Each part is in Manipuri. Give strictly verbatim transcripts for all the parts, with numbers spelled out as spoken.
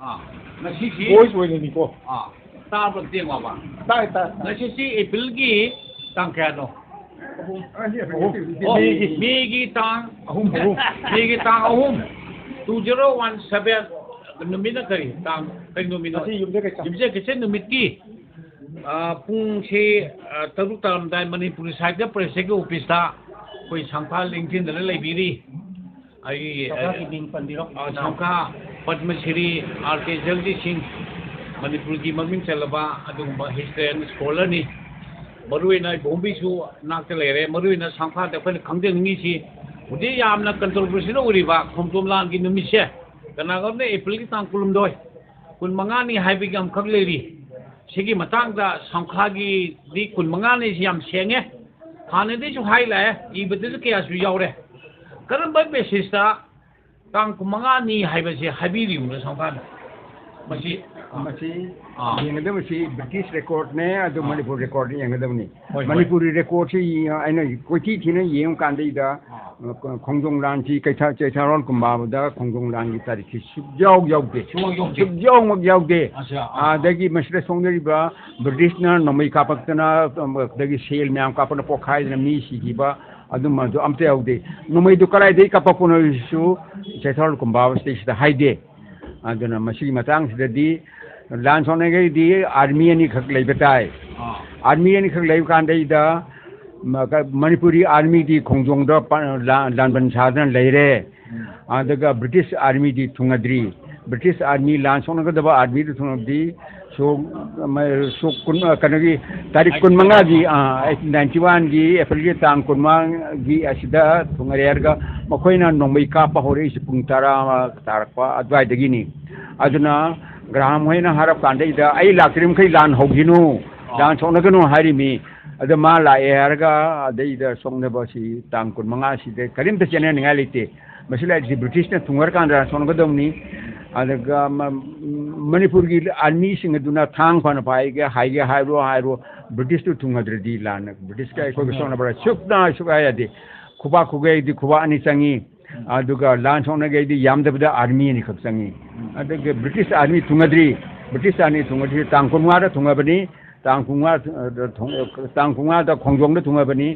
ꯑꯥ, ꯉꯁꯤꯁꯤ ꯚꯣꯏꯁ ꯑꯣꯏꯅꯅꯤꯀꯣ꯫ ꯑꯥ, ꯇꯥꯕ꯭ꯔꯣ ꯇꯦꯡꯉꯣꯕ? ꯇꯥꯏ, ꯇꯥꯏ, ꯇꯥꯏ꯫ ꯉꯁꯤꯁꯤ ꯑꯦꯄ꯭ꯔꯤꯜꯒꯤ ꯇꯥꯡ ꯀꯌꯥꯅꯣ? ꯑꯍꯨꯝ꯫ ꯑꯣ, ꯃꯦꯒꯤ꯫ ꯃꯦꯒꯤ ꯇꯥꯡ ꯑꯍꯨꯝ, ꯑꯍꯨꯝ꯫ ꯃꯦꯒꯤ ꯇꯥꯡ ꯑꯍꯨꯝ, two zero one seven ꯅꯨꯃꯤꯠꯅ ꯀꯔꯤ ꯇꯥꯡ, ꯀꯔꯤ ꯅꯨꯃꯤꯠꯅꯣ? ꯉꯁꯤ ꯌꯨꯝꯁꯀꯩꯁ꯫ ꯌꯨꯝꯁꯀꯩꯁ ꯅꯨꯃꯤꯠꯀꯤ, ꯑꯥ, ꯄꯨꯡꯁꯤ, ꯑꯥ, ꯇꯔꯨꯛ ꯇꯥꯔꯝꯗꯥꯏ ꯃꯅꯤꯄꯨꯔꯤ ꯁꯥꯍꯤꯇ꯭ꯌ ꯄꯔꯤꯁꯠꯀꯤ ꯑꯣꯐꯤꯁꯇ ꯑꯩꯈꯣꯏ ꯁꯪꯈꯥ ꯂꯦꯡꯁꯤꯟꯗꯅ ꯂꯩꯕꯤꯔꯤ꯫ ꯑꯩ, ꯁꯪꯈꯥꯒꯤ ꯃꯤꯡ ꯄꯟꯕꯤꯔꯣ꯫ ꯑ, ꯁꯪꯈꯥ ꯄꯗꯃꯁ꯭ꯔꯤ ꯑꯥꯔ ꯀꯦ ꯖꯒꯖꯤꯠ ꯁꯤꯡ, ꯃꯅꯤꯄꯨꯔꯒꯤ ꯃꯃꯤꯡ ꯆꯜꯂꯕ ꯑꯗꯨꯒꯨꯝꯕ ꯍꯤꯁꯇꯣꯔꯤꯌꯟ ꯁ꯭ꯀꯣꯂꯔꯅꯤ꯫ ꯃꯔꯨꯑꯣꯏꯅ ꯏꯕꯣꯝꯕꯤꯁꯨ ꯅꯥꯛꯇ ꯂꯩꯔꯦ꯫ ꯃꯔꯨꯑꯣꯏꯅ ꯁꯪꯈꯥꯗ ꯑꯩꯈꯣꯏꯅ ꯈꯪꯖꯅꯤꯡꯉꯤꯁꯤ, ꯍꯧꯖꯤꯛ ꯌꯥꯝꯅ ꯀꯟꯇ꯭ꯔꯣꯚꯔꯁꯤꯗ ꯑꯣꯏꯔꯤꯕ ꯈꯣꯡꯖꯣꯝ ꯂꯥꯟꯒꯤ ꯅꯨꯃꯤꯠꯁꯦ, ꯀꯅꯥꯒꯨꯝꯕꯅ ꯑꯦꯄ꯭ꯔꯤꯜꯒꯤ ꯇꯥꯡ ꯀꯨꯟꯍꯨꯝꯗꯣꯏ, ꯀꯨꯟꯃꯉꯥꯅꯤ ꯍꯥꯏꯕꯒꯤ ꯑꯃꯈꯛ ꯂꯩꯔꯤ꯫ ꯁꯤꯒꯤ ꯃꯇꯥꯡꯗ ꯁꯪꯈꯥꯒꯤꯗꯤ ꯀꯨꯟꯃꯉꯥꯅꯤꯁꯤ ꯌꯥꯝ ꯁꯦꯡꯉꯦ꯫ ꯍꯥꯟꯅꯗꯩꯁꯨ ꯍꯥꯏ ꯂꯥꯛꯑꯦ, ꯏꯕꯗꯁꯨ ꯀꯌꯥꯁꯨ ꯌꯥꯎꯔꯦ꯫ ꯀꯔꯝꯕ ꯕꯦꯁꯤꯁꯇ ꯇꯥꯡ ꯀꯨꯟꯃꯉꯥꯅꯤ ꯍꯥꯏꯕꯁꯦ ꯍꯥꯏꯕꯤꯔꯤꯕꯅꯣ ꯁꯪꯈꯥꯅ? ꯃꯁꯤ, ꯑꯥ꯫ ꯃꯁꯤ ꯑꯥ꯫ ꯌꯦꯡꯒꯗꯕꯁꯤ ꯕ꯭ꯔꯤꯇꯤꯁ ꯔꯦꯀꯣꯔꯠꯅꯦ, ꯑꯗꯨ ꯑꯥ꯫ ꯃꯅꯤꯄꯨꯔ ꯔꯦꯀꯣꯔꯠꯅꯦ ꯌꯦꯡꯒꯗꯕꯅꯤ꯫ ꯍꯣꯏ, ꯍꯣꯏ꯫ ꯃꯅꯤꯄꯨꯔꯤ ꯔꯦꯀꯣꯔꯠꯁꯤ ꯌꯦꯡ-, ꯑꯩꯅ ꯀꯣꯏꯊꯤ ꯊꯤꯅ ꯌꯦꯡꯕ ꯀꯥꯟꯗꯩꯗ, ꯑꯥ꯫ ꯑ, ꯈꯣꯡꯖꯣꯝ ꯂꯥꯟꯁꯤ ꯀꯩꯊꯥ-, ꯆꯩꯊꯥꯔꯣꯜ ꯀꯨꯝꯕꯥꯕꯗ ꯈꯣꯡꯖꯣꯝ ꯂꯥꯟꯒꯤ ꯇꯥꯔꯤꯛꯁꯤ ꯁꯨꯛꯌꯥꯎ ꯌꯥꯎꯗꯦ꯫ ꯁꯨꯡꯌꯥꯎ ꯌꯥꯎꯗꯦ꯫ ꯁꯨꯛꯌꯥꯎꯃꯛ ꯌꯥꯎꯗꯦ꯫ ꯑꯠꯆꯥ, ꯑꯥ꯫ ꯑꯗꯒꯤ ꯃꯁꯤꯗ ꯁꯣꯝꯗ ꯂꯩꯔꯤꯕ ꯕ꯭ꯔꯤꯇꯤꯁꯅ ꯅꯣꯡꯃꯩ ꯀꯥꯞꯄꯛꯇꯅ, ꯑꯗꯒꯤ ꯁꯦꯜ ꯃꯌꯥꯝ ꯀꯥꯞꯄꯛꯇꯅ ꯄꯣꯛꯈꯥꯏꯗꯅ ꯃꯤ ꯁꯤꯈꯤꯕ, ꯑꯗꯨꯝꯕꯗꯣ ꯑꯝꯇ ꯌꯥꯎꯗꯦ꯫ ꯅꯣꯡꯃꯩꯗꯨ ꯀꯗꯥꯏꯗꯒꯤ ꯀꯥꯞꯄꯛꯄꯅꯣꯁꯨ ꯆꯩꯊꯥꯔꯣꯜ ꯀꯨꯝꯕꯥꯕ ꯁꯤꯗꯩꯁꯤꯗ ꯍꯥꯏꯗꯦ꯫ ꯑꯗꯨꯅ ꯃꯁꯤꯒꯤ ꯃꯇꯥꯡꯁꯤꯗꯗꯤ ꯂꯥꯟ ꯁꯣꯛꯅꯉꯩꯗꯤ ꯑꯥꯔꯃꯤ ꯑꯅꯤꯈꯛ ꯂꯩꯕ ꯇꯥꯏ꯫ ꯑꯥ꯫ ꯑꯥꯔꯃꯤ ꯑꯅꯤꯈꯛ ꯂꯩꯕ ꯀꯥꯟꯗꯩꯗ ꯃ-, ꯀ-, ꯃꯅꯤꯄꯨꯔꯤ ꯑꯥꯔꯃꯤꯗꯤ ꯈꯣꯡꯖꯣꯝꯗ ꯄ-, ꯂꯥ-, ꯂꯥꯟꯕꯟ ꯁꯥꯗꯅ ꯂꯩꯔꯦ꯫ ꯎꯝ꯫ ꯑꯗꯨꯒ ꯕ꯭ꯔꯤꯇꯤꯁ ꯑꯥꯔꯃꯤꯗꯤ ꯊꯨꯡꯅꯗ꯭ꯔꯤ꯫ ꯕ꯭ꯔꯤꯇꯤꯁ ꯑꯥꯔꯃꯤ ꯂꯥꯟ ꯁꯣꯛꯅꯒꯗꯕ ꯑꯥꯔꯃꯤꯗꯨ ꯊꯨꯡꯅꯕꯗꯤ ꯁꯣꯛ, ꯃ-, ꯁꯣꯛ ꯀꯨꯟ, ꯑ, ꯀꯩꯅꯣꯒꯤ ꯇꯥꯔꯤꯛ ꯀꯨꯟꯃꯉꯥꯒꯤ, ꯑ, ꯅꯥꯏꯟꯇꯤ ꯋꯥꯟꯒꯤ ꯑꯦꯄ꯭ꯔꯤꯜꯒꯤ ꯇꯥꯡ ꯀꯨꯟꯃꯉꯥꯒꯤ ꯑꯁꯤꯗ ꯊꯨꯡꯅꯔꯦ ꯍꯥꯏꯔꯒ ꯃꯈꯣꯏꯅ ꯅꯣꯡꯃꯩ ꯀꯥꯞꯄ ꯍꯧꯔꯛꯏꯁꯦ ꯄꯨꯡ ꯇꯔꯥ ꯇꯥꯔꯛꯄ ꯑꯗꯨꯋꯥꯏꯗꯒꯤꯅꯤ꯫ ꯑꯗꯨꯅ ꯒ꯭ꯔꯥꯍꯥꯝ ꯍꯣꯏꯅ ꯍꯥꯏꯔꯞ ꯀꯥꯟꯗꯩꯗ ꯑꯩ ꯂꯥꯛꯇ꯭ꯔꯤ ꯃꯈꯩ ꯂꯥꯟ ꯍꯧꯈꯤꯅꯨ, ꯂꯥꯟ ꯁꯣꯛꯅꯒꯅꯨ ꯍꯥꯏꯔꯤꯃꯤ꯫ ꯑꯗ ꯃꯥ ꯂꯥꯛꯑꯦ ꯍꯥꯏꯔꯒ ꯑꯗꯩꯗ ꯁꯣꯛꯅꯕꯁꯤ ꯇꯥꯡ ꯀꯨꯟꯃꯉꯥꯁꯤꯗ ꯀꯔꯤꯝꯇ ꯆꯦꯟꯅꯅꯤꯡꯉꯥꯏ ꯂꯩꯇꯦ꯫ ꯃꯁꯤ ꯂꯥꯏꯔꯤꯛꯁꯤ ꯕ꯭ꯔꯤꯇꯤꯁꯅ ꯊꯨꯡꯉꯔꯀꯥꯟꯗ ꯁꯣꯛꯅꯒꯗꯕꯅꯤ꯫ ꯑꯗꯨꯒ ꯃ-, ꯃꯅꯤꯄꯨꯔꯒꯤ ꯑꯥꯔꯃꯤꯁꯤꯡ ꯑꯗꯨꯅ ꯊꯥꯡ ꯐꯅ ꯄꯥꯏꯒꯦ ꯍꯥꯏꯒꯦ ꯍꯥꯏꯔꯣ ꯍꯥꯏꯔꯣ, ꯕ꯭ꯔꯤꯇꯤꯁꯇꯨ ꯊꯨꯡꯉꯗ꯭ꯔꯗꯤ ꯂꯥꯟꯅ ꯕ꯭ꯔꯤꯇꯤꯁꯀ ꯑꯩꯈꯣꯏꯒ ꯁꯣꯛꯅꯕ ꯁꯨꯛꯅ ꯁꯨꯛꯌꯥ ꯌꯥꯗꯦ꯫ ꯈꯨꯕꯥꯛ ꯈꯨꯒꯩꯗꯤ ꯈꯨꯕꯥꯛ ꯑꯅꯤ ꯆꯪꯉꯤ꯫ ꯑꯗꯨꯒ ꯂꯥꯟ ꯁꯣꯛꯅꯉꯩꯗꯤ ꯌꯥꯝꯗꯕꯗ ꯑꯥꯔꯃꯤ ꯑꯅꯤꯈꯛ ꯆꯪꯉꯤ꯫ ꯑꯗꯨꯒ ꯕ꯭ꯔꯤꯇꯤꯁ ꯑꯥꯔꯃꯤ ꯊꯨꯡꯉꯗ꯭ꯔꯤ, ꯕ꯭ꯔꯤꯇꯤꯁ ꯑꯥꯔꯃꯤ ꯊꯨꯡꯉꯗ꯭ꯔꯤ ꯇꯥꯡ ꯀꯨꯟꯃꯉꯥꯗ ꯊꯨꯡꯉꯕꯅꯤ꯫ ꯇꯥꯡ ꯀꯨꯟꯃꯉꯥ, ꯑ, ꯊꯣꯡ-, ꯇꯥꯡ ꯀꯨꯟꯃꯉꯥꯗ ꯈꯣꯡꯖꯣꯝꯗ ꯊꯨꯡꯉꯕꯅꯤ꯫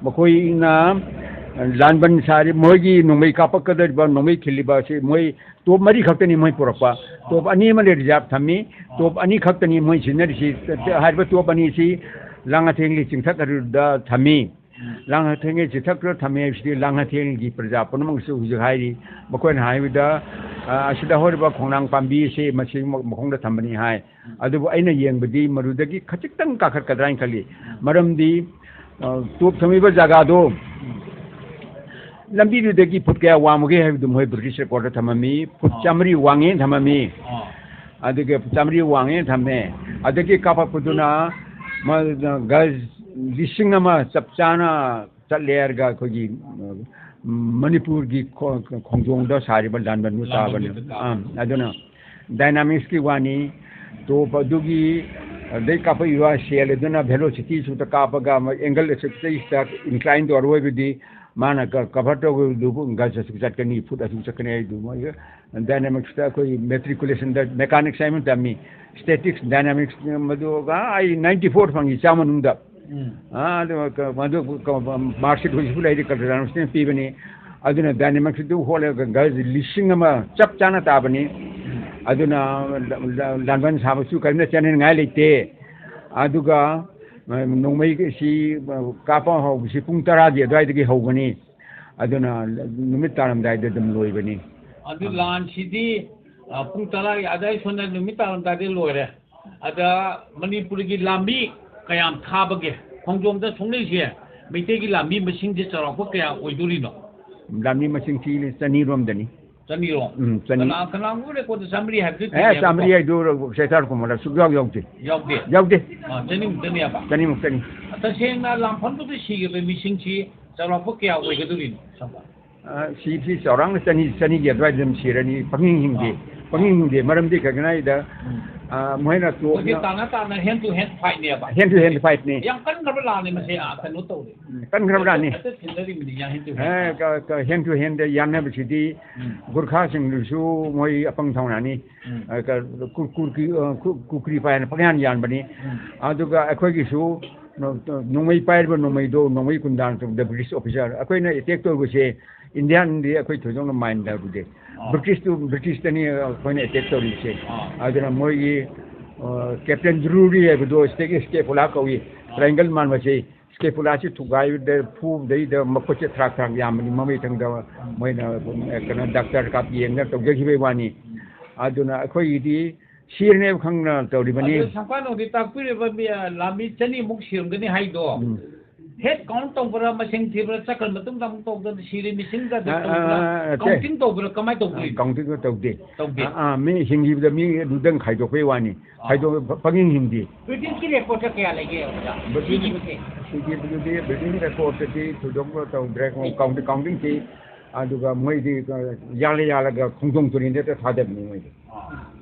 ꯃꯈꯣꯏꯅ ꯂꯥꯟꯕꯟ ꯁꯥꯔꯤ, ꯃꯣꯏꯒꯤ ꯅꯣꯡꯃꯩ ꯀꯥꯞꯄꯛꯀꯗꯧꯔꯤꯕ, ꯅꯣꯡꯃꯩ ꯈꯤꯜꯂꯤꯕ ꯑꯁꯤ ꯃꯣꯏ ꯇꯣꯞ ꯃꯔꯤ ꯈꯛꯇꯅꯤ ꯃꯣꯏ ꯄꯨꯔꯛꯄ꯫ ꯇꯣꯞ ꯑꯅꯤ ꯑꯃꯅ ꯔꯤꯖꯥꯔꯚ ꯊꯝꯃꯤ꯫ ꯇꯣꯞ ꯑꯅꯤ ꯈꯛꯇꯅꯤ ꯃꯣꯏ ꯁꯤꯖꯤꯟꯅꯔꯤꯁꯤ꯫ ꯍꯥꯏꯔꯤꯕ ꯇꯣꯞ ꯑꯅꯤꯁꯤ ꯂꯥꯡꯉꯊꯦꯜꯒꯤ ꯆꯤꯡꯊꯛ ꯑꯗꯨꯗ ꯊꯝꯃꯤ꯫ ꯂꯥꯡꯉꯊꯦꯜꯒꯤ ꯆꯤꯡꯊꯛꯇ ꯊꯝꯃꯤ ꯍꯥꯏꯕꯁꯤꯗꯤ ꯂꯥꯡꯉꯊꯦꯜꯒꯤ ꯄ꯭ꯔꯖꯥ ꯄꯨꯝꯅꯃꯛꯁꯨ ꯍꯧꯖꯤꯛ ꯍꯥꯏꯔꯤ꯫ ꯃꯈꯣꯏꯅ ꯍꯥꯏꯕꯗ, ꯑ, ꯑꯁꯤꯗ ꯍꯧꯔꯤꯕ ꯈꯣꯡꯅꯥꯡ ꯄꯥꯝꯕꯤ ꯑꯁꯤ ꯃꯁꯤ ꯃꯈꯣꯡꯗ ꯊꯝꯕꯅꯤ ꯍꯥꯏ꯫ ꯑꯗꯨꯕꯨ ꯑꯩꯅ ꯌꯦꯡꯕꯗꯤ ꯃꯗꯨꯗꯒꯤ ꯈꯖꯤꯛꯇꯪ ꯀꯥꯈꯠꯀꯗ꯭ꯔꯥ ꯍꯥꯏꯅ ꯈꯜꯂꯤ꯫ ꯃꯔꯝꯗꯤ, ꯑ, ꯇꯣꯞ ꯊꯝꯃꯤꯕ ꯖꯒꯥꯗꯣ ꯂꯝꯕꯤꯗꯨꯗꯒꯤ ꯐꯨꯠ ꯀꯌꯥ ꯋꯥꯡꯕꯒꯦ ꯍꯥꯏꯕꯗꯨ ꯃꯣꯏ ꯕ꯭ꯔꯤꯇꯤꯁ ꯔꯦꯀꯣꯔꯗꯇ ꯊꯝꯃꯝꯃꯤ, ꯐꯨꯠ ꯑꯥ꯫ ꯆꯥꯃꯔꯤ ꯋꯥꯡꯉꯦꯅ ꯊꯝꯃꯝꯃꯤ꯫ ꯑꯥ꯫ ꯑꯗꯒꯤ ꯆꯥꯃꯔꯤ ꯋꯥꯡꯉꯦꯅ ꯊꯝꯃꯦ꯫ ꯑꯗꯒꯤ ꯀꯥꯞꯄꯛꯄꯗꯨꯅ ꯃ-, ꯒꯖ ꯂꯤꯁꯤꯡ ꯑꯃ ꯆꯞ ꯆꯥꯅ ꯆꯠꯂꯦ ꯍꯥꯏꯔꯒ ꯑꯩꯈꯣꯏꯒꯤ, ꯎꯝ, ꯃꯅꯤꯄꯨꯔꯒꯤ ꯈꯣ-, ꯈꯣꯡꯖꯣꯝꯗ ꯁꯥꯔꯤꯕ ꯂꯥꯟꯕꯟꯗꯨ ꯇꯥꯕꯅꯤ꯫ ꯂꯥꯟꯕꯟꯗꯨꯗ ꯇꯥꯕꯅꯤ꯫ ꯑꯥ, ꯑꯗꯨꯅ ꯗꯥꯏꯅꯥꯃꯤꯛꯁꯀꯤ ꯋꯥꯅꯤ꯫ ꯇꯣꯞ ꯑꯗꯨꯒꯤ, ꯑꯗꯩ ꯀꯥꯞꯄꯛꯏꯕ ꯁꯦꯜ ꯑꯗꯨꯅ velocity ꯁꯨꯗ ꯀꯥꯞꯄꯒ ꯑꯦꯡꯒꯜ ꯑꯁꯨꯛꯇꯩꯁꯤꯗ incline ꯇꯧꯔ ꯑꯣꯏꯕꯗꯤ ꯃꯥꯅ ꯀ-, cover ꯇꯧꯕꯗꯨꯕꯨ ꯒꯖ ꯑꯁꯨꯛ ꯆꯠꯀꯅꯤ, ꯐꯨꯠ ꯑꯁꯨꯛ ꯆꯠꯀꯅꯤ ꯍꯥꯏꯗꯨ ꯃꯣꯏ ꯗꯥꯏꯅꯥꯃꯤꯛꯁꯇ ꯑꯩꯈꯣꯏ matriculation ꯗ mechanics ꯍꯥꯏꯕ ꯑꯃ ꯇꯝꯃꯤ꯫ Statics, dynamics ꯃꯗꯨ ꯑꯩ ninety four ꯐꯪꯉꯤ ꯆꯥꯝꯃ ꯃꯅꯨꯡꯗ꯫ ꯎꯝ꯫ ꯑꯥ, ꯑꯗꯨ ꯀ-, ꯃꯗꯨ ꯀ-, mark sheet ꯍꯧꯖꯤꯛꯁꯨ ꯂꯩꯔꯤ, ꯀꯜꯆꯔ ꯄꯤꯕꯅꯤ꯫ ꯑꯗꯨꯅ ꯗꯥꯏꯅꯥꯃꯤꯛꯁꯇꯨ ꯍꯣꯠꯂꯒ ꯒꯥꯔꯤ ꯂꯤꯁꯤꯡ ꯑꯃ ꯆꯞ ꯆꯥꯅ ꯇꯥꯕꯅꯤ꯫ ꯑꯗꯨꯅ ꯂ-, ꯂ-, ꯂꯥꯟꯕꯟ ꯁꯥꯕꯁꯨ ꯀꯔꯤꯝꯇ ꯆꯦꯟꯅꯅꯤꯡꯉꯥꯏ ꯂꯩꯇꯦ꯫ ꯑꯗꯨꯒ, ꯑ, ꯅꯣꯡꯃꯩꯁꯤ, ꯑ, ꯀꯥꯞꯄ ꯍꯧꯕꯁꯤ ꯄꯨꯡ ꯇꯔꯥꯒꯤ ꯑꯗꯨꯋꯥꯏꯗꯒꯤ ꯍꯧꯒꯅꯤ꯫ ꯑꯗꯨꯅ ꯅꯨꯃꯤꯠ ꯇꯥꯔꯝꯗꯥꯏꯗ ꯑꯗꯨꯝ ꯂꯣꯏꯕꯅꯤ꯫ ꯑꯗꯨ ꯂꯥꯟꯁꯤꯗꯤ, ꯑ, ꯄꯨꯡ ꯇꯔꯥꯒꯤ ꯑꯗꯥꯏ ꯁꯣꯟꯗ ꯅꯨꯃꯤꯠ ꯇꯥꯔꯝꯗꯥꯏꯗ ꯂꯣꯏꯔꯦ꯫ ꯑꯗ ꯃꯅꯤꯄꯨꯔꯒꯤ ꯂꯥꯟꯃꯤ ꯀꯌꯥꯝ ꯊꯥꯕꯒꯦ? ꯈꯣꯡꯖꯣꯝꯗ ꯁꯣꯛꯅꯩꯁꯦ ꯃꯩꯇꯩꯒꯤ ꯂꯥꯟꯃꯤ ꯃꯁꯤꯡꯁꯦ ꯆꯥꯎꯔꯥꯛꯄ ꯀꯌꯥ ꯑꯣꯏꯗꯣꯔꯤꯅꯣ? ꯂꯥꯟꯃꯤ ꯃꯁꯤꯡ ꯊꯤ ꯆꯅꯤ ꯔꯣꯝꯗꯅꯤ꯫ ꯆꯅꯤꯔꯣꯝ? ꯎꯝ, ꯆꯅꯤ꯫ ꯀꯅꯥ, ꯀꯅꯥꯒꯨꯝꯕ ꯔꯦꯀꯣꯔꯗ ꯆꯥꯃꯔꯤ ꯍꯥꯏꯕꯗꯨ ꯑꯦ, ꯊꯦꯡꯅꯩꯌꯦꯕꯀꯣ꯫ ꯆꯥꯃꯔꯤ ꯍꯥꯏꯗꯨ ꯁꯦꯇꯥꯔ ꯀꯨꯃꯥꯔꯗ ꯁꯨꯛꯌꯥꯎ ꯌꯥꯎꯗꯦ꯫ ꯌꯥꯎꯗꯦ? ꯌꯥꯎꯗꯦ꯫ ꯑꯥ, ꯆꯅꯤꯃꯨꯛꯇꯅꯦꯕ? ꯆꯅꯤꯃꯨꯛꯇꯅꯤ꯫ ꯇꯁꯦꯡꯅ ꯂꯥꯟꯐꯝꯗꯨꯗ ꯁꯤꯈꯤꯕ ꯃꯤꯁꯤꯡꯁꯤ ꯆꯥꯎꯔꯥꯛꯄ ꯀꯌꯥ ꯑꯣꯏꯒꯗꯧꯔꯤꯅꯣ, ꯁꯝꯕ? ꯑ, ꯁꯤꯕꯁꯤ ꯆꯥꯎꯔꯥꯛꯅ ꯆꯅꯤ, ꯆꯅꯤꯒꯤ ꯑꯗꯨꯋꯥꯏꯗ ꯑꯗꯨꯝ ꯁꯤꯔꯅꯤ꯫ ꯄꯪꯍꯤꯡ ꯍꯤꯡꯗꯦ꯫ ꯑꯥ꯫ ꯄꯪꯍꯤꯡ ꯍꯤꯡꯗꯦ꯫ ꯃꯔꯝꯗꯤ ꯀꯩꯒꯤꯅꯣ ꯍꯥꯏꯗ, ꯎꯝ꯫ ꯑ, ꯃꯣꯏꯅ ꯍꯧꯖꯤꯛ ꯇꯣꯞꯅ ꯇꯥꯅ ꯇꯥꯅ hand to hand fight ꯅꯦꯕ꯫ Hand to hand fight ꯅꯤ꯫ ꯌꯥꯝ ꯀꯟꯈ꯭ꯔꯕ ꯂꯥꯟꯅꯤ ꯃꯁꯤ, ꯑ, ꯀꯩꯅꯣ ꯇꯧꯔꯦ꯫ ꯎꯝ, ꯀꯟꯈ꯭ꯔꯕ ꯂꯥꯟꯅꯤ꯫ ꯍꯦꯛꯇ ꯊꯤꯟꯅꯔꯤꯕꯅꯤ, ꯌꯥ, hand to hand A, fight꯫ ꯀ-, ꯀ-, hand to hand ꯌꯥꯟꯅꯕꯁꯤꯗꯤ ꯎꯝ꯫ ꯒꯨꯔꯈꯥꯁꯤꯡꯗꯨꯁꯨ ꯃꯣꯏ ꯑꯄꯪ ꯊꯧꯅꯥꯅꯤ꯫ ꯎꯝ꯫ ꯑ, ꯀ-, ꯀꯨ-, ꯀꯨꯔꯀꯤ, ꯑ, ꯀꯨ-, ꯀꯨꯀ꯭ꯔꯤ ꯄꯥꯏꯅ ꯄꯪꯌꯥꯟ ꯌꯥꯟꯕꯅꯤ꯫ ꯎꯝ꯫ ꯑꯗꯨꯒ ꯑꯩꯈꯣꯏꯒꯤꯁꯨ ꯅꯣ-, ꯅꯣꯡꯃꯩ ꯄꯥꯏꯔꯤꯕ ꯅꯣꯡꯃꯩꯗꯣ, ꯅꯣꯡꯃꯩ ꯀꯨꯟꯗꯥꯡ ꯇꯧꯕꯗ British officer, ꯑꯩꯈꯣꯏꯅ attack ꯇꯧꯕꯁꯦ Indian ꯗꯤ ꯑꯩꯈꯣꯏ ꯊꯣꯏꯗꯣꯛꯅ mind ꯇꯧꯔꯨꯗꯦ꯫ ꯑꯥ꯫ British ꯇꯨ, British ꯇꯅꯤ ꯑꯩꯈꯣꯏꯅ attack ꯇꯧꯔꯤꯁꯦ꯫ ꯑꯥ꯫ ꯑꯗꯨꯅ ꯃꯣꯏꯒꯤ, ꯑ, Captain Drury ꯍꯥꯏꯕꯗꯣ, ꯁꯤꯗꯒꯤ scapula ꯀꯧꯏ, ꯑꯥ꯫ Triangle ꯃꯥꯟꯕꯁꯦ꯫ Scapula ꯁꯤ ꯊꯨꯒꯥꯏꯕꯗ, ꯐꯨꯕꯗꯩꯗ ꯃꯈꯨꯠꯁꯦ ꯊꯔꯥꯛ ꯊꯔꯥꯛ ꯌꯥꯝꯕꯅꯤ, ꯃꯃꯩ ꯊꯪꯗ ꯎꯝ꯫ ꯃꯣꯏꯅ, ꯀꯩꯅꯣ, doctor ꯀꯥꯞ ꯌꯦꯡꯗꯅ ꯇꯧꯖꯈꯤꯕꯩ ꯋꯥꯅꯤ꯫ ꯎꯝ꯫ ꯑꯗꯨꯅ ꯑꯩꯈꯣꯏꯒꯤꯗꯤ ꯁꯤꯔꯅꯦꯕ ꯈꯪꯅ ꯇꯧꯔꯤꯕꯅꯤ꯫ ꯑꯗꯨ ꯁꯪꯄꯥꯟ ꯅꯣꯡꯗꯤ ꯇꯥꯛꯄꯤꯔꯤꯕ ꯃꯤ, ꯑ, ꯂꯥꯟꯃꯤ ꯆꯅꯤꯃꯨꯛ ꯁꯤꯔꯝꯒꯅꯤ ꯍꯥꯏꯗꯣ꯫ ꯎꯝ꯫ Head count ꯇꯧꯕ꯭ꯔꯥ, ꯃꯁꯤꯡ ꯊꯤꯕ꯭ꯔꯥ, ꯆꯠꯈ꯭ꯔ ꯃꯇꯨꯡꯗ ꯑꯃꯨꯛ ꯇꯧꯕꯗ ꯁꯤꯔꯦ, ꯃꯤꯁꯤꯡꯗ ꯑꯗꯨ ꯑ, ꯇꯧꯕ꯭ꯔꯥ? ꯑ, ꯑ, ꯅꯠꯇꯦ꯫ Counting ꯇꯧꯕ꯭ꯔꯥ, ꯀꯃꯥꯏꯅ ꯇꯧꯕ꯭ꯔꯥ? ꯑ, counting ꯇꯧꯗꯦ꯫ ꯇꯧꯗꯦ꯫ ꯑ, ꯑ, ꯃꯤ ꯍꯤꯡꯈꯤꯕꯗ ꯃꯤ ꯑꯗꯨꯗꯪ ꯈꯥꯏꯗꯣꯛꯄꯩ ꯋꯥꯅꯤ꯫ ꯑꯥ꯫ ꯈꯥꯏꯗꯣꯛ-, ꯄꯪꯍꯤꯡ ꯍꯤꯡꯗꯦ꯫ British ꯀꯤ record ꯇ ꯀꯌꯥ ꯂꯩꯒꯦ, ꯑꯣꯖꯥ? British ꯁꯤꯈꯤꯕꯁꯦ? ꯁꯤꯈꯤꯕꯗꯨꯗꯤ British record ꯇꯗꯤ ꯊꯣꯏꯗꯣꯛꯄ ꯇꯧꯗ꯭ꯔꯦ꯫ Counting, counting ꯁꯤ ꯑꯗꯨꯒ ꯃꯣꯏꯗꯤ, ꯑ, ꯌꯥꯜꯂ ꯌꯥꯜꯂꯒ ꯈꯣꯡꯖꯣꯝ ꯇꯨꯔꯦꯜꯗ ꯍꯦꯛꯇ ꯊꯥꯗꯕꯅꯤ ꯃꯣꯏꯗꯤ꯫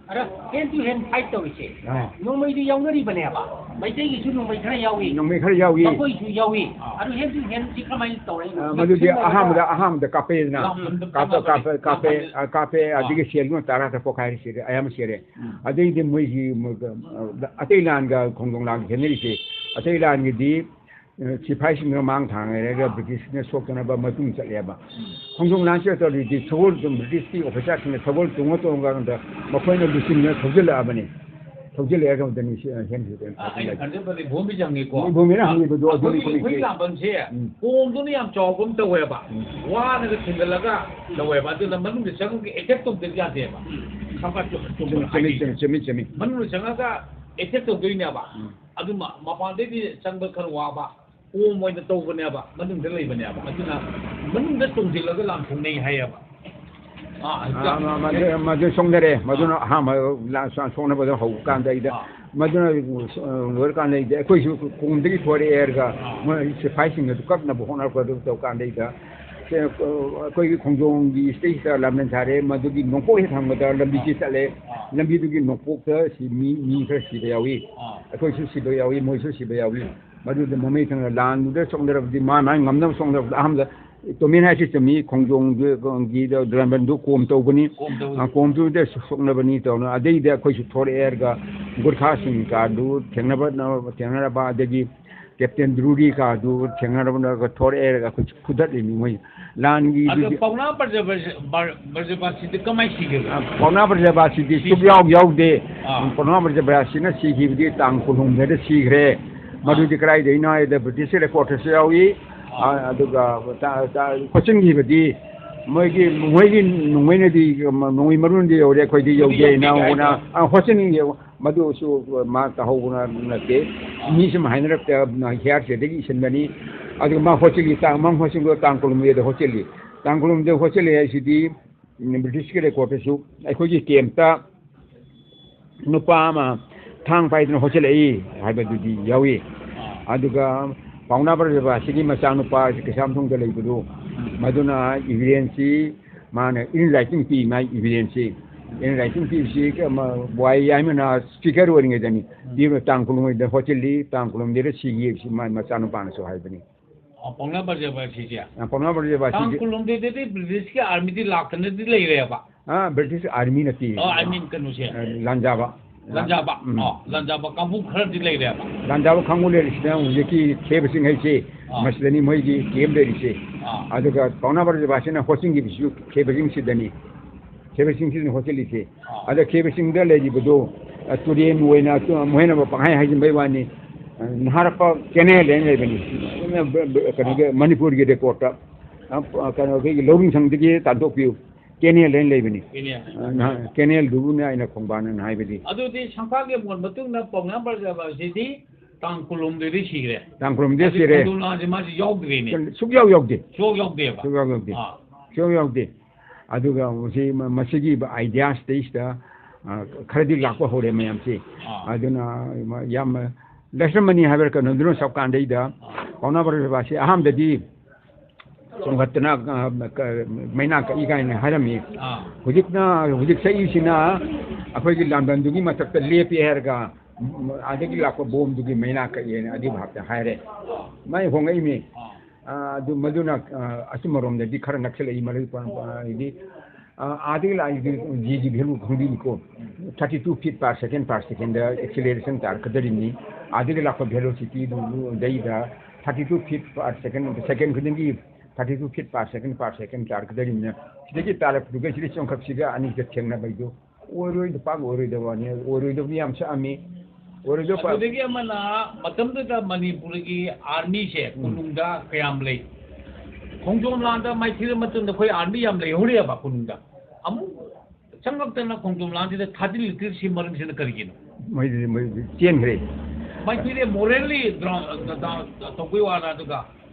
ꯑꯗ hand to hand fight ꯇꯧꯔꯤꯁꯦ, ꯑꯥ꯫ ꯅꯣꯡꯃꯩꯗꯤ ꯌꯥꯎꯅꯔꯤꯕꯅꯦꯕ꯫ ꯃꯩꯇꯩꯒꯤꯁꯨ ꯅꯣꯡꯃꯩ ꯈꯔ ꯌꯥꯎꯏ꯫ ꯅꯣꯡꯃꯩ ꯈꯔ ꯌꯥꯎꯏ꯫ ꯃꯈꯣꯏꯁꯨ ꯌꯥꯎꯏ꯫ ꯑꯥ꯫ ꯑꯗꯨ hand to hand ꯁꯤ ꯀꯃꯥꯏꯅ ꯇꯧꯔꯛꯏꯅꯣ? ꯑ, ꯃꯗꯨꯗꯤ ꯅꯛꯁꯤꯟꯅꯔꯒ ꯑꯍꯥꯟꯕꯗ, ꯑꯍꯥꯟꯕꯗ ꯀꯥꯞꯄꯛꯑꯦꯗꯅ꯫ ꯌꯥꯝ ꯀꯥꯞꯄ, ꯀꯥꯞꯄ, ꯀꯥꯞꯄꯦ, ꯀꯥꯞꯄꯦ꯫ ꯑ, ꯀꯥꯞꯄꯦ, ꯑꯥ꯫ ꯑꯗꯒꯤ ꯁꯦꯜꯗꯨꯅ ꯇꯔꯥ ꯇꯔꯨꯛ ꯄꯣꯛꯈꯥꯏꯔꯦ ꯁꯤꯔꯦ, ꯑꯌꯥꯝꯕ ꯁꯤꯔꯦ꯫ ꯎꯝ꯫ ꯑꯗꯩꯗꯤ ꯃꯣꯏꯒꯤ, ꯃꯣꯏꯒ, ꯑ, ꯑꯇꯩ ꯂꯥꯟꯒ ꯈꯣꯡꯖꯣꯝ ꯂꯥꯟꯒ ꯈꯦꯠꯅꯔꯤꯁꯦ, ꯑꯇꯩ ꯂꯥꯟꯒꯤꯗꯤ ꯑ, ꯁꯤꯐꯥꯏꯁꯤꯡꯗꯨꯅ ꯃꯥꯡ ꯊꯥꯡ ꯂꯩꯔꯒ British ꯅ ꯁꯣꯛꯇꯅꯕ ꯃꯇꯨꯡ ꯆꯠꯂꯦꯕ꯫ ꯎꯝ꯫ ꯈꯣꯡꯖꯣꯝ ꯂꯥꯟꯁꯤꯗ ꯇꯧꯔꯤꯗꯤ ꯁꯒꯣꯜ ꯇꯣꯡ-, British ꯀꯤ officer ꯁꯤꯡꯅ ꯁꯒꯣꯜ ꯇꯣꯡꯉ ꯇꯣꯡꯉꯀꯥꯟꯗ ꯃꯈꯣꯏꯅ ꯂꯨꯆꯤꯡꯗꯨꯅ ꯊꯧꯖꯤꯜꯂꯛꯑꯕꯅꯤ꯫ ꯊꯧꯖꯤꯜꯂꯛꯑꯒ ꯑꯃꯨꯛꯇꯅꯤ ꯁꯤ, ꯑ, hand to hand ꯑ, ꯑꯩꯅ ꯈꯟꯖꯕꯗ ꯏꯕꯣꯝꯕꯤ ꯆꯪꯉꯤꯀꯣ꯫ ꯏꯕꯣꯝꯕꯤꯅ ꯍꯪꯉꯤꯕꯗꯣ ꯑꯗꯨꯅꯤ ꯑꯩꯈꯣꯏꯒꯤ ꯈꯨꯗꯤꯡꯃꯛꯀꯤ꯫ ꯍꯨꯏ ꯂꯥꯝꯕꯝꯁꯦ ꯎꯝ꯫ ꯄꯣꯝꯗꯨꯅ ꯌꯥꯝ ꯆꯥꯎꯕ ꯑꯃ ꯇꯧꯋꯦꯕ꯫ ꯎꯝ꯫ ꯋꯥꯅꯒ ꯊꯤꯡꯒꯠꯂꯒ ꯇꯧꯋꯦꯕ꯫ ꯑꯗꯨꯅ ꯃꯅꯨꯡꯗ ꯆꯪꯉꯒ attack ꯇꯧꯗꯕ ꯌꯥꯗꯦꯕ꯫ ꯎꯝ꯫ ꯈꯪꯕ꯭ꯔꯥ? ꯆꯨꯝ-, ꯆꯨꯝꯕ꯭ꯔꯥ? ꯆꯨꯝꯃꯤ, ꯆꯨꯝꯃꯤ, ꯆꯨꯝꯃꯤ, ꯆꯨꯝꯃꯤ꯫ ꯃꯅꯨꯡꯗ ꯆꯪꯉꯒ attack ꯇꯧꯗꯣꯏꯅꯦꯕ꯫ ꯎꯝ꯫ ꯑꯗꯨ ꯃ-, ꯃꯄꯥꯟꯗꯩꯗꯤ ꯆꯪꯕ ꯈꯔ ꯋꯥꯕ, ꯀꯣꯝ ꯑꯣꯏꯅ ꯇꯧꯕꯅꯦꯕ, ꯃꯅꯨꯡꯗ ꯂꯩꯕꯅꯦꯕ꯫ ꯑꯗꯨꯅ ꯃꯅꯨꯡꯗ ꯆꯣꯡꯁꯤꯜꯂꯒ ꯂꯥꯟ ꯊꯣꯛꯅꯩ ꯍꯥꯏꯌꯦꯕ꯫ ꯑꯥ, ꯑꯥ, ꯃ-, ꯃꯗꯨ, ꯃꯗꯨ ꯁꯣꯛꯅꯔꯦ꯫ ꯃꯗꯨꯅ ꯑꯥ꯫ ꯑꯍꯥꯟꯕ ꯂꯥꯟ ꯁꯣꯛꯅꯕꯗ ꯍꯧꯕ ꯀꯥꯟꯗꯩꯗ, ꯑꯥ꯫ ꯃꯗꯨꯅ, ꯑ, ꯂꯣꯏꯔꯀꯥꯟꯗꯩꯗ ꯑꯩꯈꯣꯏꯁꯨ ꯀꯣꯝꯗꯒꯤ ꯊꯣꯔꯛꯑꯦ ꯍꯥꯏꯔꯒ ꯑꯥ꯫ ꯃꯣꯏ ꯁꯤꯐꯥꯏꯁꯤꯡ ꯑꯗꯨ ꯀꯛꯅꯕ ꯍꯣꯠꯅꯔꯛꯄ ꯑꯗꯨ ꯇꯧ ꯀꯥꯟꯗꯩꯗ, ꯁꯦ, ꯑ, ꯑꯩꯈꯣꯏꯒꯤ ꯈꯣꯡꯖꯣꯝꯒꯤ ꯁꯤꯗꯩꯁꯤꯗ ꯂꯥꯟꯃꯤ ꯊꯥꯔꯦ, ꯃꯗꯨꯒꯤ ꯅꯣꯡꯄꯣꯛ ꯍꯦꯛ ꯊꯪꯕꯗ ꯂꯝꯕꯤꯁꯤ ꯑꯥ꯫ ꯆꯠꯂꯦ꯫ ꯑꯥ꯫ ꯂꯝꯕꯤꯗꯨꯒꯤ ꯅꯣꯡꯄꯣꯛꯇ ꯁꯤ ꯃꯤ, ꯃꯤ ꯈꯔ ꯁꯤꯕ ꯌꯥꯎꯏ꯫ ꯑꯥ꯫ ꯑꯩꯈꯣꯏꯁꯨ ꯁꯤꯕ ꯌꯥꯎꯏ, ꯃꯣꯏꯁꯨ ꯁꯤꯕ ꯌꯥꯎꯏ꯫ ꯃꯗꯨꯗ ꯃꯃꯩ ꯊꯪꯅ ꯂꯥꯟꯗꯨꯗ ꯁꯣꯛꯅꯔꯕꯗꯤ ꯃꯥ ꯃꯥ ꯉꯝꯅꯕ ꯁꯣꯛꯅꯔꯕꯗ ꯑꯍꯥꯟꯕꯗ ꯇꯣꯃꯤꯟ ꯍꯥꯏꯁꯤ ꯆꯨꯝꯃꯤ, ꯈꯣꯡꯖꯣꯝꯒꯤꯗ ꯗ꯭ꯔꯥꯏꯚꯔꯗꯨ ꯀꯣꯝ ꯇꯧꯕꯅꯤ꯫ ꯀꯣꯝ ꯇꯧꯕꯅꯤ꯫ ꯑꯥ, ꯀꯣꯝꯗꯨꯗ ꯁꯣꯛꯅꯕꯅꯤ ꯇꯧꯅ꯫ ꯑꯗꯩꯗ ꯑꯩꯈꯣꯏꯁꯨ ꯊꯣꯔꯛꯑꯦ ꯍꯥꯏꯔꯒ ꯒꯨꯔꯈꯥꯁꯤꯡ ꯀꯥꯗꯨ ꯊꯦꯡꯅꯕ, ꯊꯦꯡꯅꯔꯕ, ꯑꯗꯒꯤ ꯀꯦꯞꯇꯦꯟ ꯗ꯭ꯔꯨꯔꯤ ꯀꯥꯗꯨ ꯊꯦꯡꯅꯔꯕ ꯊꯣꯔꯛꯑꯦ ꯍꯥꯏꯔꯒ ꯑꯩꯈꯣꯏꯁꯨ ꯐꯨꯗꯠꯂꯤꯅꯤ ꯃꯣꯏ꯫ ꯂꯥꯟꯒꯤ ꯑꯗꯣ ꯄꯥꯎꯅꯥ ꯕ꯭ꯔꯖꯕꯥꯁꯤ-, ꯕ꯭ꯔ-, ꯕ꯭ꯔꯖꯕꯥꯁꯤꯗꯤ ꯀꯃꯥꯏꯅ ꯁꯤꯒꯦ? ꯑ, ꯄꯥꯎꯅꯥ ꯕ꯭ꯔꯖꯕꯥꯁꯤꯗꯤ ꯁꯤ ꯁꯨꯛꯌꯥꯎ ꯌꯥꯎꯗꯦ꯫ ꯑꯥ꯫ ꯄꯥꯎꯅꯥ ꯕ꯭ꯔꯖꯕꯥꯁꯤꯅ ꯁꯤꯈꯤꯕꯗꯤ ꯇꯥꯡ ꯀꯨꯟꯍꯨꯝꯗꯣꯏꯗ ꯁꯤꯈ꯭ꯔꯦ꯫ ꯑꯥ꯫ ꯃꯗꯨꯗꯤ ꯀꯗꯥꯏꯗꯒꯤꯅꯣ ꯍꯥꯏꯗ ꯕ꯭ꯔꯤꯇꯤꯁꯀꯤ ꯔꯦꯀꯣꯔꯠꯇꯁꯨ ꯌꯥꯎꯏ꯫ ꯑꯥ꯫ ꯑ, ꯑꯗꯨꯒ ꯇ-, ꯇ-, ꯈꯣꯠꯆꯤꯟꯈꯤꯕꯗꯤ ꯃꯣꯏꯒꯤ, ꯃꯣꯏꯒꯤ ꯅꯣꯡꯃꯩꯅꯗꯤ, ꯅꯣꯡꯃꯩ ꯃꯔꯨꯅꯗꯤ ꯌꯧꯔꯦ, ꯑꯩꯈꯣꯏꯗꯤ ꯌꯧꯗꯦ꯫ ꯌꯧꯗꯦ ꯏꯅꯥꯎꯅ, ꯍꯥꯏꯗꯣ꯫ ꯑ, ꯈꯣꯠꯆꯤꯟ-, ꯃꯗꯨꯁꯨ ꯃꯥ ꯇꯧꯍꯧꯕꯅ ꯅꯠꯇꯦ꯫ ꯑꯥ꯫ ꯃꯤ ꯁꯨꯝ ꯍꯥꯏꯅꯔꯛꯇ ꯍꯤꯌꯥꯔꯁꯦꯗꯒꯤ ꯏꯁꯤꯟꯕꯅꯤ꯫ ꯑꯗꯨꯒ ꯃꯥ ꯍꯣꯠꯆꯤꯜꯂꯤ, ꯇꯥꯡ, ꯃꯥ ꯍꯣꯠꯆꯤꯟꯕꯗꯣ ꯇꯥꯡ ꯀꯨꯟꯍꯨꯝꯗꯣꯏꯗ ꯍꯣꯠꯆꯤꯜꯂꯤ꯫ ꯇꯥꯡ ꯀꯨꯟꯍꯨꯝꯗꯣꯏꯗ ꯍꯣꯠꯆꯤꯜꯂꯤ ꯍꯥꯏꯁꯤꯗꯤ, ꯎꯝ, ꯕ꯭ꯔꯤꯇꯤꯁꯀꯤ ꯔꯦꯀꯣꯔꯠꯇꯁꯨ ꯑꯩꯈꯣꯏꯒꯤ ꯀꯦꯝꯞꯇ ꯅꯨꯄꯥ ꯑꯃ ꯊꯥꯡ ꯄꯥꯏꯗꯨꯅ ꯍꯣꯠꯆꯤꯜꯂꯛꯏ ꯍꯥꯏꯕꯗꯨꯗꯤ ꯌꯥꯎꯏ꯫ ꯑꯥ꯫ ꯑꯗꯨꯒ ꯄꯥꯎꯅꯥ ꯕ꯭ꯔꯖꯕꯥꯁꯤꯒꯤ ꯃꯆꯥꯅꯨꯄꯥ ꯀꯩꯁꯥꯝꯊꯣꯡꯗ ꯂꯩꯕꯗꯨ, ꯎꯝ꯫ ꯃꯗꯨꯅ ꯏꯚꯤꯗꯦꯟꯁꯁꯤ ꯃꯥꯅ ꯏꯟ ꯔꯥꯏꯇꯤꯡ ꯄꯤ, ꯃꯥꯒꯤ ꯏꯚꯤꯗꯦꯟꯁꯁꯤ꯫ ꯏꯟ ꯔꯥꯏꯇꯤꯡ ꯄꯤꯕꯁꯤ ꯀ-, ꯃ-, ꯋꯥꯏ ꯌꯥꯏꯃꯅ ꯁ꯭ꯄꯤꯀꯔ ꯑꯣꯏꯔꯤꯉꯩꯗꯅꯤ꯫ ꯎꯝ꯫ ꯄꯤꯕ ꯇꯥꯡ ꯀꯨꯟꯍꯨꯝꯗꯣꯏꯗ ꯍꯣꯠꯆꯤꯜꯂꯤ, ꯇꯥꯡ ꯀꯨꯟꯍꯨꯝꯗꯣꯏꯗ ꯁꯤꯒꯤ ꯍꯥꯏꯕꯁꯤ ꯃꯥꯒꯤ ꯃꯆꯥꯅꯨꯄꯥꯁꯤꯅ ꯍꯥꯏꯕꯅꯤ꯫ ꯑ, ꯄꯥꯎꯅꯥ ꯕ꯭ꯔꯖꯕꯥꯁꯤꯁꯦ꯫ ꯑ, ꯄꯥꯎꯅꯥ ꯕ꯭ꯔꯖꯕꯥꯁꯤꯁꯦ꯫ ꯇꯥꯡ ꯀꯨꯟꯍꯨꯝꯗꯣꯏꯗꯗꯤ ꯕ꯭ꯔꯤꯇꯤꯁꯀꯤ ꯑꯥꯔꯃꯤꯗꯤ ꯂꯥꯛꯇꯅꯗꯤ ꯂꯩꯔꯦꯕ꯫ ꯑ, ꯕ꯭ꯔꯤꯇꯤꯁ ꯑꯥꯔꯃꯤ ꯅꯠꯇꯦ꯫ ꯑ, I mean ꯀꯩꯅꯣꯁꯦ꯫ ꯑ, ꯂꯥꯟꯖꯥꯕ꯫ ꯂꯥꯟꯖꯥꯕ꯫ ꯎꯝ꯫ ꯑ, ꯂꯥꯟꯖꯥꯕ ꯀꯥꯡꯕꯨ ꯈꯔꯗꯤ ꯂꯩꯔꯦꯕ꯫ ꯂꯥꯟꯖꯥꯕ ꯀꯥꯡꯕꯨ ꯂꯩꯔꯤꯁꯤꯅ ꯍꯧꯖꯤꯛꯀꯤ ꯈꯦꯕ ꯆꯤꯡ ꯍꯥꯏꯁꯦ, ꯑꯥ꯫ ꯃꯁꯤꯗꯅꯤ ꯃꯣꯏꯒꯤ ꯀꯦꯝ ꯂꯩꯔꯤꯁꯦ꯫ ꯑꯥ꯫ ꯑꯗꯨꯒ ꯄꯥꯎꯅꯥ ꯕ꯭ꯔꯖꯕꯥꯁꯤꯅ ꯍꯣꯠꯆꯤꯟꯈꯤꯕꯁꯤꯁꯨ ꯈꯦꯕ ꯆꯤꯡꯁꯤꯗꯅꯤ꯫ ꯈꯦꯕ ꯆꯤꯡꯁꯤꯗꯅꯤ ꯍꯣꯠꯆꯤꯜꯂꯤꯁꯦ꯫ ꯑꯥ꯫ ꯑꯗ ꯈꯦꯕ ꯆꯤꯡꯗ ꯂꯩꯔꯤꯕꯗꯣ, ꯑ, ꯇꯨꯔꯦꯟ ꯑꯣꯏꯅ ꯇꯨ-, ꯃꯣꯏꯅ ꯄꯪꯍꯥꯏ ꯍꯥꯏꯖꯤꯟꯕꯩ ꯋꯥꯅꯤ꯫ ꯑ, ꯅꯍꯥꯔꯛꯄ ꯀꯦꯅꯦꯜ ꯍꯥꯏꯅ ꯂꯩꯕꯅꯤ꯫ ꯀꯩꯅꯣꯒꯤ ꯃꯅꯤꯄꯨꯔꯒꯤ ꯔꯦꯀꯣꯔꯠꯇ꯫ ꯑ, ꯀꯩꯅꯣ ꯑꯩꯈꯣꯏꯒꯤ ꯂꯧꯔꯤꯡꯁꯪꯗꯒꯤ ꯇꯥꯟꯊꯣꯛꯄꯤꯌꯨ꯫ ꯀꯦꯅꯦꯜ ꯍꯥꯏꯅ ꯂꯩꯕꯅꯤ꯫ ꯀꯦꯅꯦꯜ꯫ ꯑ, ꯅꯍꯥꯟ ꯀꯦꯅꯦꯜꯗꯨꯕꯨꯅꯦ ꯑꯩꯅ ꯈꯣꯡꯕꯥꯟ ꯑꯅ ꯍꯥꯏꯕꯗꯤ꯫ ꯑꯗꯨꯗꯤ ꯁꯪꯐꯥꯒꯤ ꯑꯃꯣꯟ ꯃꯇꯨꯡꯗ ꯄꯥꯎꯅꯥ ꯕ꯭ꯔꯖꯕꯥꯁꯤꯗꯤ ꯇꯥꯡ ꯀꯨꯟꯍꯨꯝꯗꯣꯏꯗ ꯁꯤꯈ꯭ꯔꯦ꯫ ꯇꯥꯡ ꯀꯨꯟꯍꯨꯝꯗꯣꯏꯗ ꯑꯗꯨ ꯁꯤꯔꯦ꯫ ꯈꯣꯡꯖꯣꯝ ꯂꯥꯟꯁꯦ ꯃꯥꯁꯤ ꯌꯥꯎꯗ꯭ꯔꯦꯅꯦ꯫ ꯁꯨꯛꯌꯥꯎ ꯌꯥꯎꯗꯦ꯫ ꯁꯨꯛꯌꯥꯎ ꯌꯥꯎꯗꯦꯕ꯫ ꯁꯨꯛꯌꯥꯎ ꯌꯥꯎꯗꯦ꯫ ꯑꯥ꯫ ꯁꯨꯛꯌꯥꯎ ꯌꯥꯎꯗꯦ꯫ ꯑꯗꯨꯒ ꯃꯁꯤ, ꯃꯁꯤꯒꯤ ꯑꯥꯏꯗꯤꯌꯥꯁꯤꯗꯩꯁꯤꯗ, ꯑ, ꯈꯔꯗꯤ ꯂꯥꯛꯄ ꯍꯧꯔꯦ ꯃꯌꯥꯝꯁꯦ꯫ ꯑꯥ꯫ ꯑꯗꯨꯅ ꯌꯥꯝ ꯂꯥꯏꯁ꯭ꯔꯝ ꯃꯅꯤ ꯍꯥꯏꯕ꯭ꯔꯥ ꯀꯩꯅꯣꯗꯨꯅ ꯆꯞ ꯀꯥꯟꯗꯩꯗ ꯑꯥ꯫ ꯄꯥꯎꯅꯥ ꯕ꯭ꯔꯖꯕꯥꯁꯤ ꯑꯍꯥꯟꯕꯗꯤ ꯆꯣꯡꯈꯠꯇꯅ, ꯑ, ꯀ-, ꯃꯩꯅꯥ ꯀꯛꯏ ꯀꯥꯏꯅ ꯍꯥꯏꯔꯝꯃꯤ꯫ ꯑꯥ꯫ ꯍꯧꯖꯤꯛꯅ, ꯍꯧꯖꯤꯛ ꯆꯠꯂꯤꯁꯤꯅ ꯑꯩꯈꯣꯏꯒꯤ ꯂꯥꯟꯕꯟꯗꯨꯒꯤ ꯃꯊꯛꯇ ꯂꯦꯞꯄꯦ ꯍꯥꯏꯔꯒ, ꯎꯝ, ꯑꯗꯒꯤ ꯂꯥꯛꯄ ꯕꯣꯝꯗꯨꯒꯤ ꯃꯩꯅꯥ ꯀꯛꯏꯅ ꯑꯗꯨ ꯚꯥꯞꯇ ꯍꯥꯏꯔꯦ꯫ ꯃꯥꯏ ꯍꯣꯡꯉꯛꯏꯃꯤ꯫ ꯑꯥ꯫ ꯑ, ꯑꯗꯨ ꯃꯗꯨꯅ, ꯑ, ꯑꯆꯨꯝꯕꯔꯣꯝꯗꯗꯤ ꯈꯔ ꯅꯛꯁꯤꯜꯂꯛꯏ, ꯃꯔꯨ ꯄ-, ꯄ-, ꯍꯥꯏꯗꯤ, ꯑ, ꯑꯥꯗꯒꯤ ꯂꯥꯛꯏꯗꯨ ꯖꯤꯒꯤ value ꯈꯪꯕꯤꯅꯤꯀꯣ꯫ Thirty two feet per second per second ꯗ acceleration ꯇꯥꯔꯛꯀꯗꯧꯔꯤꯕꯅꯤ꯫ ꯑꯥꯗꯒꯤ ꯂꯥꯛꯄ velocity ꯗꯨꯗꯩꯗ thirty two feet per second, second ꯈꯨꯗꯤꯡꯒꯤ thirty two feet per second per second ꯇꯥꯔꯛꯀꯗꯧꯔꯤꯕꯅꯤꯅ, ꯁꯤꯗꯒꯤ ꯇꯥꯔꯛꯄꯗꯨꯒ ꯁꯤꯗ ꯆꯣꯡꯈꯠꯁꯤꯒ ꯑꯅꯤꯒ ꯊꯦꯡꯅꯕꯩꯗꯨ ꯑꯣꯏꯔꯣꯏꯗ, ꯄꯥꯛ ꯑꯣꯏꯔꯣꯏꯗꯕ ꯋꯥꯅꯤ꯫ ꯑꯣꯏꯔꯣꯏꯗꯕꯗꯤ ꯌꯥꯝ ꯁꯛꯑꯝꯃꯤ꯫ ꯑꯣꯏꯔꯣꯏꯗꯕ ꯄꯥꯛ ꯑꯗꯨꯗꯒꯤ ꯑꯃꯅ, ꯃꯇꯝꯗꯨꯗ ꯃꯅꯤꯄꯨꯔꯒꯤ army ꯁꯦ ꯎꯝ꯫ ꯀꯣꯅꯨꯡꯗ ꯀꯌꯥꯝ ꯂꯩ? ꯈꯣꯡꯖꯣꯝ ꯂꯥꯟꯗ ꯃꯥꯏꯊꯤꯔ ꯃꯇꯨꯡꯗ ꯑꯩꯈꯣꯏ army ꯌꯥꯝ ꯂꯩꯍꯧꯔꯤꯑꯕ ꯀꯣꯅꯨꯡꯗ꯫ ꯑꯃꯨꯛ ꯆꯪꯂꯛꯇꯅ ꯈꯣꯡꯖꯣꯝ ꯂꯥꯟꯁꯤꯗ ꯊꯥꯖꯤꯜꯂꯛꯇ꯭ꯔꯤꯁꯤ ꯃꯔꯝꯁꯤꯅ ꯀꯔꯤꯒꯤꯅꯣ? ꯃꯣꯏꯗꯤ, ꯃꯣꯏꯗꯤ ꯆꯦꯟꯈ꯭ꯔꯦ꯫ ꯃꯥꯏꯊꯤꯔꯦ, morally down, down, down ꯇꯧꯕꯩ ꯋꯥꯔ ꯑꯗꯨꯒ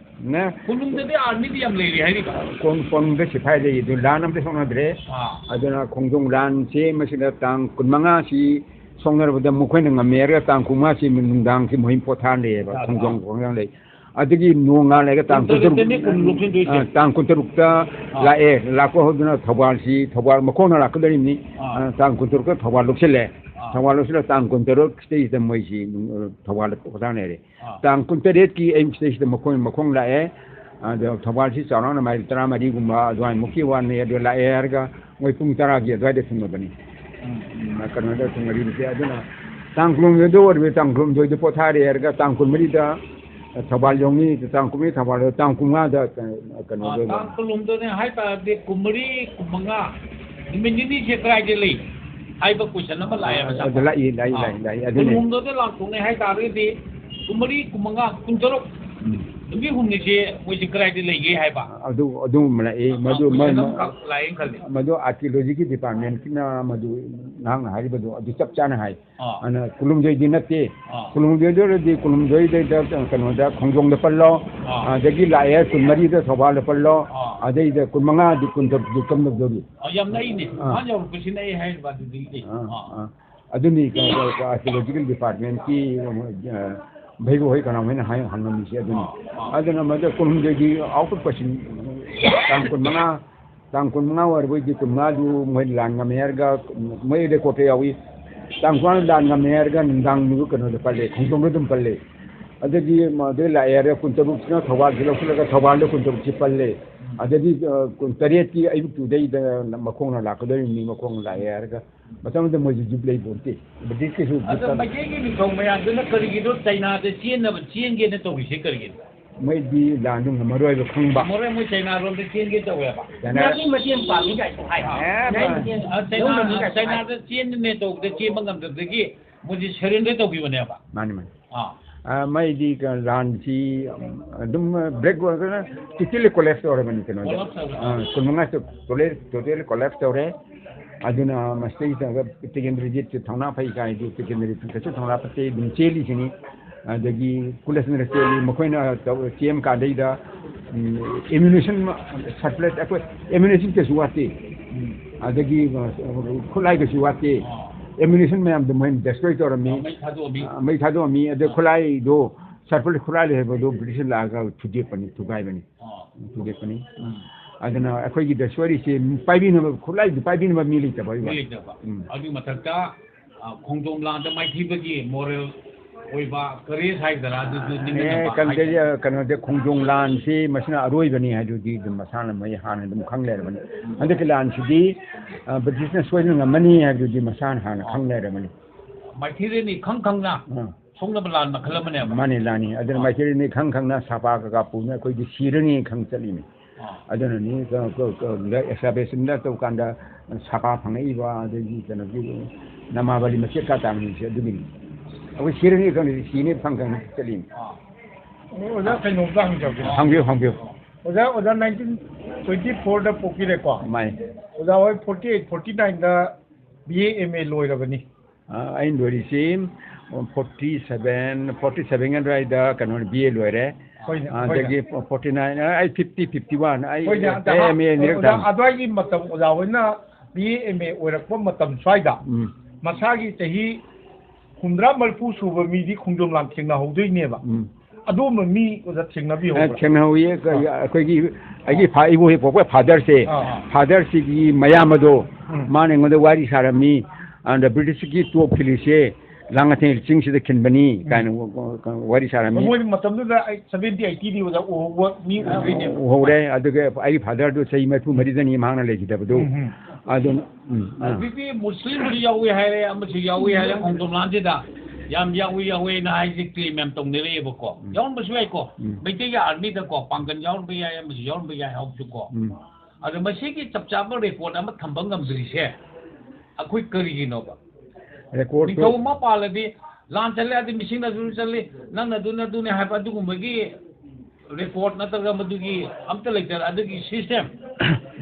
ꯅ ꯀꯣꯅꯨꯡꯗꯗꯤ army ꯗꯤ ꯌꯥꯝ ꯂꯩꯔꯤ ꯍꯥꯏꯔꯤꯕ꯫ ꯀꯣꯟ-, ꯀꯣꯅꯨꯡꯗ ꯁꯤꯐꯥꯏ ꯂꯩ, ꯑꯗꯨ ꯂꯥꯟ ꯑꯃꯗꯤ ꯁꯣꯛꯅꯗ꯭ꯔꯦ꯫ ꯑꯥ꯫ ꯑꯗꯨꯅ ꯈꯣꯡꯖꯣꯝ ꯂꯥꯟꯁꯦ ꯃꯁꯤꯗ ꯇꯥꯡ ꯀꯨꯟꯃꯉꯥꯁꯤ ꯁꯣꯛꯅꯔꯕꯗ ꯃꯈꯣꯏꯅ ꯉꯝꯃꯦ ꯍꯥꯏꯔꯒ ꯇꯥꯡ ꯀꯨꯟꯃꯉꯥꯁꯤ ꯅꯨꯡꯗꯥꯡꯁꯤ ꯃꯣꯏ ꯄꯣꯊꯥꯍꯜꯂꯦꯕ, ꯑꯥ, ꯈꯣꯡꯖꯣꯝ ꯑꯥ꯫ ꯈꯣꯡꯖꯣꯝ ꯂꯩ꯫ ꯑꯗꯒꯤ ꯅꯣꯡꯉꯥꯜꯂꯒ ꯇꯥꯡ ꯀꯨꯟꯇꯔꯨꯛꯇꯅꯤ ꯀꯨꯟꯇꯔꯨꯛ, ꯀꯣꯅꯨꯡ ꯂꯣꯛꯁꯤꯟꯗꯣꯏꯁꯦ꯫ ꯑ, ꯇꯥꯡ ꯀꯨꯟꯇꯔꯨꯛꯇ ꯑꯥ꯫ ꯂꯥꯛꯑꯦ꯫ ꯂꯥꯛꯄ ꯍꯧꯗꯨꯅ ꯊꯧꯕꯥꯜꯁꯤ, ꯊꯧꯕꯥꯜ ꯃꯈꯣꯡꯅ ꯂꯥꯛꯀꯗꯧꯔꯤꯕꯅꯤ꯫ ꯑꯥ꯫ ꯑ, ꯇꯥꯡ ꯀꯨꯟꯇꯔꯨꯛꯇ ꯊꯧꯕꯥꯜ ꯂꯧꯁꯤꯜꯂꯦ꯫ ꯑꯥ꯫ ꯊꯧꯕꯥꯜ ꯂꯧꯁꯤꯜꯂꯒ ꯇꯥꯡ ꯀꯨꯟꯇꯔꯨꯛꯁꯤꯗꯩꯁꯤꯗ ꯃꯣꯏꯁꯤ, ꯎꯝ, ꯊꯧꯕꯥꯜꯗ ꯄꯣꯊꯥꯅꯔꯦ꯫ ꯑꯥ꯫ ꯇꯥꯡ ꯀꯨꯟꯇꯔꯦꯠꯀꯤ ꯑꯌꯨꯛꯁꯤꯗꯩꯁꯤꯗ ꯃꯈꯣꯏ ꯃꯈꯣꯡ ꯂꯥꯛꯑꯦ꯫ ꯑꯗ ꯊꯧꯕꯥꯜꯁꯤ ꯆꯥꯎꯔꯥꯛꯅ ꯃꯥꯏꯜ ꯇꯔꯥꯃꯔꯤꯒꯨꯝꯕ ꯑꯗꯨꯋꯥꯏꯃꯨꯛꯀꯤ ꯋꯥꯅꯤ꯫ ꯑꯗꯨ ꯂꯥꯛꯑꯦ ꯍꯥꯏꯔꯒ ꯃꯣꯏ ꯄꯨꯡ ꯇꯔꯥꯒꯤ ꯑꯗꯨꯋꯥꯏꯗ ꯊꯨꯡꯉꯕꯅꯤ꯫ ꯎꯝ꯫ ꯎꯝ, ꯀꯩꯅꯣꯗ ꯊꯨꯡꯉꯔꯤꯕꯁꯦ꯫ ꯑꯗꯨꯅ ꯇꯥꯡ ꯀꯨꯟꯍꯨꯝꯗꯣꯏꯗ ꯑꯣꯏꯔꯤꯕ, ꯇꯥꯡ ꯀꯨꯟꯍꯨꯝꯗꯣꯏꯗ ꯄꯣꯊꯥꯔꯦ ꯍꯥꯏꯔꯒ ꯇꯥꯡ ꯀꯨꯟꯃꯔꯤꯗ ꯊꯧꯕꯥꯜ ꯌꯧꯅꯤ, ꯇꯥꯡ ꯀꯨꯟꯃꯔꯤ ꯊꯧꯕꯥꯜ, ꯇꯥꯡ ꯀꯨꯟꯃꯉꯥꯗ ꯀꯩꯅꯣ ꯑꯥ, ꯂꯣꯏꯕ꯫ ꯇꯥꯡ ꯀꯨꯟꯍꯨꯝꯗꯣꯏꯅꯦ ꯍꯥꯏ ꯇꯥꯔꯗꯤ ꯀꯨꯟꯃꯔꯤ, ꯀꯨꯟꯃꯉꯥ ꯅꯨꯃꯤꯠ ꯅꯤꯅꯤꯁꯦ ꯀꯗꯥꯏꯗ ꯂꯩ ꯍꯥꯏꯕ question ꯑꯃ ꯂꯥꯛꯑꯦꯕ, ꯑꯗꯨ ꯂꯥꯛꯏ, ꯂꯥꯛꯏ, ꯑꯥ꯫ ꯂꯥꯛꯏ, ꯂꯥꯛꯏ꯫ ꯑꯗꯨꯅꯦ꯫ ꯀꯨꯟꯍꯨꯝꯗꯣꯏꯗ ꯂꯥꯛꯊꯣꯛꯅꯦ ꯍꯥꯏ ꯇꯥꯔꯒꯗꯤ ꯀꯨꯟꯃꯔꯤ, ꯀꯨꯟꯃꯉꯥ, ꯀꯨꯟꯇꯔꯨꯛ ꯎꯝ꯫ ꯅꯨꯃꯤꯠ ꯍꯨꯝꯅꯤꯁꯦ ꯃꯣꯏꯁꯦ ꯀꯗꯥꯏꯗ ꯂꯩꯒꯦ ꯍꯥꯏꯕ? ꯑꯗꯨ, ꯑꯗꯨꯒꯨꯝꯕ ꯂꯥꯛꯏ꯫ ꯑꯥ, ꯃꯗꯨ question ꯃ-, ꯑꯃꯈꯛ ꯂꯥꯛꯑꯦꯅ ꯈꯜꯂꯤ꯫ ꯃꯗꯨ archaeology ꯒꯤ department ꯀꯤꯅ ꯃꯗꯨ ꯅꯍꯥꯛꯅ ꯍꯥꯏꯔꯤꯕꯗꯣ ꯑꯗꯨ ꯆꯞ ꯆꯥꯅ ꯍꯥꯏ꯫ ꯑꯥ꯫ ꯑꯗꯨꯅ ꯀꯨꯟꯍꯨꯝꯗꯣꯏꯗꯤ ꯅꯠꯇꯦ꯫ ꯑꯥ꯫ ꯀꯨꯟꯍꯨꯝꯗꯣꯏꯗ ꯑꯣꯏꯔꯗꯤ ꯀꯨꯟꯍꯨꯝꯗꯣꯏꯗꯩꯗ ꯀꯩꯅꯣꯗ ꯈꯣꯡꯖꯣꯝꯗ ꯄꯜꯂꯣ꯫ ꯑꯥ꯫ ꯑꯗꯒꯤ ꯂꯥꯛꯑꯦ ꯀꯨꯟꯃꯔꯤꯗ ꯊꯧꯕꯥꯜꯗ ꯄꯜꯂꯣ꯫ ꯑꯥ꯫ ꯑꯗꯩꯗ ꯀꯨꯟꯃꯉꯥꯗꯤ ꯀꯨꯟꯇꯔꯨꯛꯇ ꯀꯝꯗꯧꯗꯧꯔꯤ? ꯑꯥ, ꯌꯥꯝ ꯅꯛꯏꯅꯦ꯫ ꯑꯥ꯫ ꯏꯝꯐꯥꯜ ꯌꯧꯔꯛꯄꯁꯤ ꯅꯛꯏ ꯍꯥꯏꯔꯤꯕ ꯑꯗꯨꯗꯒꯤꯗꯤ꯫ ꯑꯥ, ꯑꯥ꯫ ꯑꯥ꯫ ꯑꯗꯨꯅꯤ, ꯀ-, ꯀ-, ꯀ-, archaeological department ꯀꯤ, ꯑ, ꯚꯩꯒ ꯍꯣꯏ ꯀꯅꯥꯃꯥꯏꯅ ꯍꯥꯏ ꯍꯪꯉꯝꯃꯤꯁꯦ ꯑꯗꯨꯅꯤ꯫ ꯑꯥ, ꯑꯥ꯫ ꯑꯗꯨꯅ ꯃꯗꯨ ꯀꯨꯟꯍꯨꯝꯗꯣꯏꯒꯤ out of question, ꯇꯥꯡ ꯀꯨꯟꯃꯉꯥ, ꯇꯥꯡ ꯀꯨꯟꯃꯉꯥ ꯑꯣꯏꯔꯕꯣꯏꯗꯤ ꯀꯨꯟꯃꯉꯥꯗꯨ ꯃꯣꯏ ꯂꯥꯟ ꯉꯝꯃꯦ ꯍꯥꯏꯔꯒ, ꯃꯣꯏ recordꯇ ꯌꯥꯎꯏ꯫ ꯇꯥꯡ ꯀꯨꯟꯃꯉꯥ ꯂꯥꯟ ꯉꯝꯃꯦ ꯍꯥꯏꯔꯒ ꯅꯨꯡꯗꯥꯡꯗꯨ ꯀꯩꯅꯣꯗ ꯄꯜꯂꯦ, ꯈꯣꯡꯖꯣꯝꯗ ꯑꯗꯨꯝ ꯄꯜꯂꯦ꯫ ꯑꯗꯒꯤ ꯃꯗꯨ ꯂꯥꯛꯑꯦ ꯍꯥꯏꯔꯒ ꯀꯨꯟꯇꯔꯨꯛꯁꯤꯅ ꯊꯧꯕꯥꯜꯁꯤ ꯂꯧꯁꯤꯜꯂꯒ ꯊꯧꯕꯥꯜꯗ ꯀꯨꯟꯇꯔꯨꯛꯁꯤ ꯄꯜꯂꯦ꯫ ꯑꯗꯒꯤ, ꯑ, ꯀꯨꯟꯇꯔꯦꯠꯀꯤ ꯑꯌꯨꯛꯇꯨꯗꯩꯗ ꯃꯈꯣꯡꯅ ꯂꯥꯛꯀꯗꯧꯔꯤꯕꯅꯤ, ꯃꯈꯣꯡꯅ ꯂꯥꯛꯑꯦ ꯍꯥꯏꯔꯒ ꯃꯇꯝꯗꯨꯗ ꯃꯣꯏꯁꯨ ꯖꯤꯞ ꯂꯩꯕ ꯅꯠꯇꯦ꯫ ꯕ꯭ꯔꯤꯇꯤꯁꯀꯤꯁꯨ ꯖꯤꯞ ꯑꯗꯣ ꯇꯝ- ꯃꯩꯇꯩꯒꯤ ꯅꯤꯡꯊꯧ ꯃꯌꯥꯝꯗꯨꯅ ꯀꯔꯤꯒꯤꯅꯣ ꯆꯩꯅꯥꯗ ꯆꯦꯟꯅꯕ, ꯆꯦꯟꯒꯦꯅ ꯇꯧꯔꯤꯁꯦ ꯀꯔꯤꯒꯤꯅꯣ? ꯃꯣꯏꯗꯤ ꯂꯥꯟꯗꯨ ꯉꯝꯃꯔꯣꯏ ꯍꯥꯏꯕ ꯈꯪꯕ꯫ ꯉꯝꯃꯔꯣꯏ, ꯃꯣꯏ ꯆꯩꯅꯥꯔꯣꯝꯗ ꯆꯦꯟꯒꯦ ꯇꯧꯋꯦꯕ꯫ ꯆꯩꯅꯥ- ꯆꯩꯅꯥꯒꯤ ꯃꯇꯦꯡ ꯄꯥꯡꯉꯤ ꯀꯥꯏꯁꯨ ꯍꯥꯏ꯫ ꯑꯦ, ꯆꯩꯅꯥꯒꯤ ꯃꯇꯦꯡ ꯑ, ꯆꯩꯅꯥ-, ꯂꯧꯅꯕꯅꯤ ꯀꯥꯏꯁꯨ ꯍꯥꯏ꯫ ꯆꯩꯅꯥꯗ ꯆꯦꯟꯅꯦ ꯇꯧꯕꯗ ꯆꯦꯟꯕ ꯉꯝꯗꯕꯗꯒꯤ ꯃꯣꯏꯁꯦ surrender ꯇꯧꯈꯤꯕꯅꯦꯕ꯫ ꯃꯥꯅꯤ, ꯃꯥꯅꯤ꯫ ꯑꯥ꯫ ꯑ, ꯃꯩꯗꯤ ꯀ-, ꯂꯥꯟꯁꯤ, ꯎꯝ, ꯑꯗꯨꯝ, ꯑ, break ꯑꯣꯏꯔꯒꯅ totally collapse ꯇꯧꯔꯕꯅꯤ ꯀꯩꯅꯣꯗ꯫ Collapse ꯇꯧꯔꯦ꯫ ꯑ, ꯀꯨꯟꯃꯉꯥ ꯇꯣ-, totally, totally collapse ꯇꯧꯔꯦ꯫ ꯑꯗꯨꯅ ꯃꯁꯤꯗꯩꯁꯤꯗ ꯇꯤꯀꯦꯟꯗ꯭ꯔꯖꯤꯠꯁꯨ ꯊꯧꯅꯥ ꯐꯩ ꯀꯥꯏꯗꯨ, ꯇꯤꯀꯦꯟꯗ꯭ꯔꯖꯤꯠ ꯀꯩꯁꯨ ꯊꯧꯅꯥ ꯐꯠꯇꯦ, ꯑꯗꯨꯝ ꯆꯦꯜꯂꯤꯁꯤꯅꯤ꯫ ꯑꯗꯒꯤ ꯀꯨꯂꯆꯟꯗ꯭ꯔ ꯆꯦꯜꯂꯤ, ꯃꯈꯣꯏꯅ ꯇꯧ-, ꯆꯦꯟꯕ ꯀꯥꯟꯗꯩꯗ, ꯎꯝ, ammunition ꯃ-, surplus ꯑꯩꯈꯣꯏ ammunition ꯀꯩꯁꯨ ꯋꯥꯠꯇꯦ꯫ ꯎꯝ꯫ ꯑꯗꯒꯤ, ꯑ, ꯈꯨꯠꯂꯥꯏ ꯀꯩꯁꯨ ꯋꯥꯠꯇꯦ꯫ ꯑꯥ꯫ Ammunition ꯃꯌꯥꯝꯗꯣ ꯃꯣꯏꯅ destroy ꯇꯧꯔꯝꯃꯤ꯫ ꯑꯥ, ꯃꯩ ꯊꯥꯗꯣꯛꯑꯝꯃꯤ꯫ ꯑ, ꯃꯩ ꯊꯥꯗꯣꯛꯑꯝꯃꯤ꯫ ꯑꯗꯩ ꯑꯥ꯫ ꯈꯨꯠꯂꯥꯏꯗꯣ, surplus ꯈꯨꯠꯂꯥꯏ ꯂꯩ ꯍꯥꯏꯕꯗꯣ ꯕ꯭ꯔꯤꯇꯤꯁꯅ ꯂꯥꯛꯑꯒ ꯊꯨꯗꯦꯛꯄꯅꯤ, ꯊꯨꯒꯥꯏꯕꯅꯤ꯫ ꯑꯥ꯫ ꯊꯨꯗꯦꯛꯄꯅꯤ꯫ ꯎꯝ꯫ ꯑꯗꯨꯅ ꯑꯩꯈꯣꯏꯒꯤꯗ ꯁꯣꯏꯔꯤꯁꯦ ꯄꯥꯏꯕꯤꯅꯕ, ꯈꯨꯠꯂꯥꯏꯗꯨ ꯄꯥꯏꯕꯤꯅꯕ ꯃꯤ ꯂꯩꯇꯕ ꯍꯥꯏꯕ꯫ ꯃꯤ ꯂꯩꯇꯕ꯫ ꯎꯝ꯫ ꯑꯗꯨꯒꯤ ꯃꯊꯛꯇ, ꯑ, ꯈꯣꯡꯖꯣꯝ ꯂꯥꯟꯗ ꯃꯥꯏꯊꯤꯕꯒꯤ moral ꯑꯣꯏꯕ courage ꯍꯥꯏꯒꯗ꯭ꯔꯥ, ꯑꯗꯨꯁꯨ ꯑꯦ, ꯅꯤꯡꯍꯟꯅꯕ ꯀꯩꯅꯣꯗꯤ, ꯍꯥꯏꯒꯗ꯭ꯔꯥ? ꯀꯩꯅꯣꯗꯤ ꯈꯣꯡꯖꯣꯝ ꯂꯥꯟꯁꯤ ꯃꯁꯤꯅ ꯑꯔꯣꯏꯕꯅꯤ ꯍꯥꯏꯗꯨꯗꯤ ꯑꯗꯨꯝ ꯃꯁꯥꯅ ꯃꯣꯏ ꯍꯥꯟꯅ ꯑꯗꯨꯝ ꯈꯪ ꯂꯩꯔꯕꯅꯤ꯫ ꯎꯝ꯫ ꯍꯟꯗꯛꯀꯤ ꯂꯥꯟꯁꯤꯗꯤ, ꯑ, ꯕ꯭ꯔꯤꯇꯤꯁꯅ ꯁꯣꯏꯗꯅ ꯉꯝꯃꯅꯤ ꯍꯥꯏꯕꯗꯨꯗꯤ ꯃꯁꯥꯅ ꯍꯥꯟꯅ ꯑꯥ꯫ ꯈꯪ ꯂꯩꯔꯕꯅꯤ꯫ ꯃꯥꯏꯊꯤꯔꯅꯤ ꯈꯪ ꯈꯪꯅ ꯑꯥ꯫ ꯁꯣꯛꯅꯕ ꯂꯥꯟ ꯃꯈꯜ ꯑꯃꯅꯦꯕ꯫ ꯃꯥꯅꯤ, ꯂꯥꯟꯅꯤ꯫ ꯑꯗꯨꯅ ꯑꯥ꯫ ꯃꯥꯏꯊꯤꯔꯅꯤ ꯈꯪ ꯈꯪꯅ ꯁꯥꯄꯥ ꯀꯩꯀꯥ ꯄꯨꯅ ꯑꯩꯈꯣꯏꯗꯤ ꯁꯤꯔꯅꯤ ꯈꯪ ꯆꯠꯂꯤꯅꯤ꯫ ꯑꯥ꯫ ꯑꯗꯨꯅꯅꯤ ꯀ-, ꯀ-, ꯀ-, ꯂ-, excavation ꯗ ꯇꯧꯀꯥꯟꯗ ꯁꯥꯄꯥ ꯐꯪꯉꯛꯏꯕ, ꯑꯗꯒꯤ ꯀꯩꯅꯣꯒꯤ ꯅꯃꯥꯕꯂꯤ ꯃꯆꯦꯠ ꯀꯥ ꯇꯥꯡꯉꯤꯁꯦ ꯑꯗꯨꯒꯤꯅꯤ꯫ ꯑꯩꯈꯣꯏ ꯁꯤꯔꯅꯤ ꯈꯪꯗꯦ, ꯁꯤꯅꯤ ꯈꯪ ꯈꯪ ꯆꯠꯂꯤꯅꯤ꯫ ꯑꯥ꯫ ꯑꯣꯖꯥ, ꯀꯩꯅꯣꯝꯇ ꯍꯪꯖꯒꯦ꯫ ꯍꯪꯕꯤꯌꯨ, ꯍꯪꯕꯤꯌꯨ꯫ ꯑꯣꯖꯥ, ꯑꯣꯖꯥ nineteen twenty four ꯗ ꯄꯣꯛꯄꯤꯔꯦꯀꯣ? ꯃꯥꯅꯤ꯫ ꯑꯣꯖꯥ ꯍꯣꯏ forty eight, forty nine the B A, M A ꯂꯣꯏꯔꯕꯅꯤ꯫ ꯑ, ꯑꯩꯅ ꯂꯣꯏꯔꯤꯁꯤ forty seven, forty seven ꯑꯗꯨꯋꯥꯏꯗ ꯀꯩꯅꯣ B A ꯂꯣꯏꯔꯦ꯫ ꯍꯣꯏꯅꯦ, ꯍꯣꯏꯅꯦ꯫ ꯑꯗꯒꯤ forty nine, ꯑ, ꯑꯩ fifty, fifty one, ꯑꯩ ꯍꯣꯏꯅꯦ, ꯑꯗ M A ꯑꯅꯤꯔꯛ ꯑꯣꯖꯥ, ꯇꯝꯃꯤ꯫ ꯑꯗꯨꯋꯥꯏꯒꯤ ꯃꯇꯝ ꯑꯣꯖꯥ ꯍꯣꯏꯅ B A, M A ꯑꯣꯏꯔꯛꯄ ꯃꯇꯝ ꯁ꯭ꯋꯥꯏꯗ ꯎꯝ꯫ ꯃꯁꯥꯒꯤ ꯆꯍꯤ ꯍꯨꯝꯗ꯭ꯔꯥ ꯃꯔꯤꯐꯨ ꯁꯨꯕ ꯃꯤꯗꯤ ꯈꯣꯡꯖꯣꯝ ꯂꯥꯟ ꯊꯦꯡꯅꯍꯧꯗꯣꯏꯅꯦꯕ꯫ ꯎꯝ꯫ ꯑꯗꯨꯒꯨꯝꯕ ꯃꯤ ꯑꯣꯖꯥ ꯊꯦꯡꯅꯕꯤꯍꯧꯕ꯭ꯔꯥ? ꯑ, ꯊꯦꯡꯅꯍꯧꯏꯌꯦ꯫ ꯀ-, ꯑꯩꯈꯣꯏꯒꯤ, ꯑꯩꯒꯤ ꯐꯥ-, ꯏꯕꯣꯍꯦꯛ ꯄꯣꯛꯄ ꯐꯥꯗꯔꯁꯦ, ꯑꯥ, ꯑꯥ꯫ ꯐꯥꯗꯔꯁꯤꯒꯤ ꯃꯌꯥꯝꯕꯗꯣ, ꯎꯝ꯫ ꯃꯥꯅ ꯑꯩꯉꯣꯟꯗ ꯋꯥꯔꯤ ꯁꯥꯔꯝꯃꯤ꯫ ꯑꯗ ꯕ꯭ꯔꯤꯇꯤꯁꯀꯤ ꯇꯣꯞ ꯈꯤꯜꯂꯤꯁꯦ ꯂꯥꯡꯉꯊꯦꯜ ꯆꯤꯡꯁꯤꯗ ꯈꯤꯟꯕꯅꯤ ꯀꯥꯏꯅ ꯋꯥꯔꯤ ꯁꯥꯔꯝꯃꯤ꯫ ꯃꯣꯏ ꯃꯇꯝꯗꯨꯗ ꯑꯩ seventy eighty ꯗꯤ ꯑꯣꯖꯥ ꯎꯍꯧꯕ ꯃꯤ ꯑꯣꯏꯗꯣꯏꯅꯦꯕ꯫ ꯎꯍꯧꯔꯦ꯫ ꯑꯗꯨꯒ ꯑꯩꯒꯤ ꯐꯥꯗꯔꯗꯨ ꯆꯍꯤ ꯃꯔꯤꯐꯨ ꯃꯔꯤꯗꯅꯤ ꯃꯍꯥꯛꯅ ꯂꯩꯈꯤꯗꯕꯗꯨ꯫ ꯎꯝ, ꯎꯝ꯫ ꯑꯗꯨꯅ, ꯎꯝ, ꯎꯝ꯫ ꯍꯧꯖꯤꯛꯇꯤ ꯃꯨꯁꯂꯤꯝꯁꯨ ꯌꯥꯎꯏ ꯍꯥꯏꯔꯦ, ꯑꯃꯁꯨ ꯌꯥꯎꯏ ꯍꯥꯏꯔꯦ ꯈꯣꯡꯖꯣꯝ ꯂꯥꯟꯁꯤꯗ꯫ ꯌꯥꯝ ꯌꯥꯎꯏ ꯌꯥꯎꯏꯅ ꯍꯥꯏꯁꯦ claim ꯌꯥꯝ ꯇꯧꯅꯔꯛꯑꯦꯕꯀꯣ꯫ ꯎꯝ꯫ ꯌꯥꯎꯔꯝꯕꯁꯨ ꯌꯥꯏꯀꯣ꯫ ꯎꯝ꯫ ꯃꯩꯇꯩꯒꯤ army ꯗꯀꯣ ꯄꯥꯡꯒꯜ ꯌꯥꯎꯔꯝꯕ ꯌꯥꯏ, ꯑꯃꯁꯨ ꯌꯥꯎꯔꯝꯕ ꯌꯥꯏ ꯍꯥꯏꯕꯁꯨꯀꯣ꯫ ꯎꯝ꯫ ꯑꯗꯣ ꯃꯁꯤꯒꯤ ꯆꯞ ꯆꯥꯕ record ꯑꯃ ꯊꯝꯕ ꯉꯝꯗ꯭ꯔꯤꯁꯦ ꯑꯩꯈꯣꯏ ꯀꯔꯤꯒꯤꯅꯣꯕ? Record ꯇꯣ ꯅꯤꯡꯊꯧ ꯑꯃ ꯄꯥꯜꯂꯗꯤ ꯂꯥꯟ ꯆꯠꯂꯦ, ꯑꯗꯨ ꯃꯤꯁꯤꯡꯅ ꯑꯗꯨ ꯆꯠꯂꯤ, ꯅꯪꯅ ꯑꯗꯨꯅ ꯑꯗꯨꯅꯦ ꯍꯥꯏꯕ ꯑꯗꯨꯒꯨꯝꯕꯒꯤ record ꯅꯠꯇ꯭ꯔꯒ ꯃꯗꯨꯒꯤ ꯑꯝꯇ ꯂꯩꯇꯔ, ꯑꯗꯨꯒꯤ system,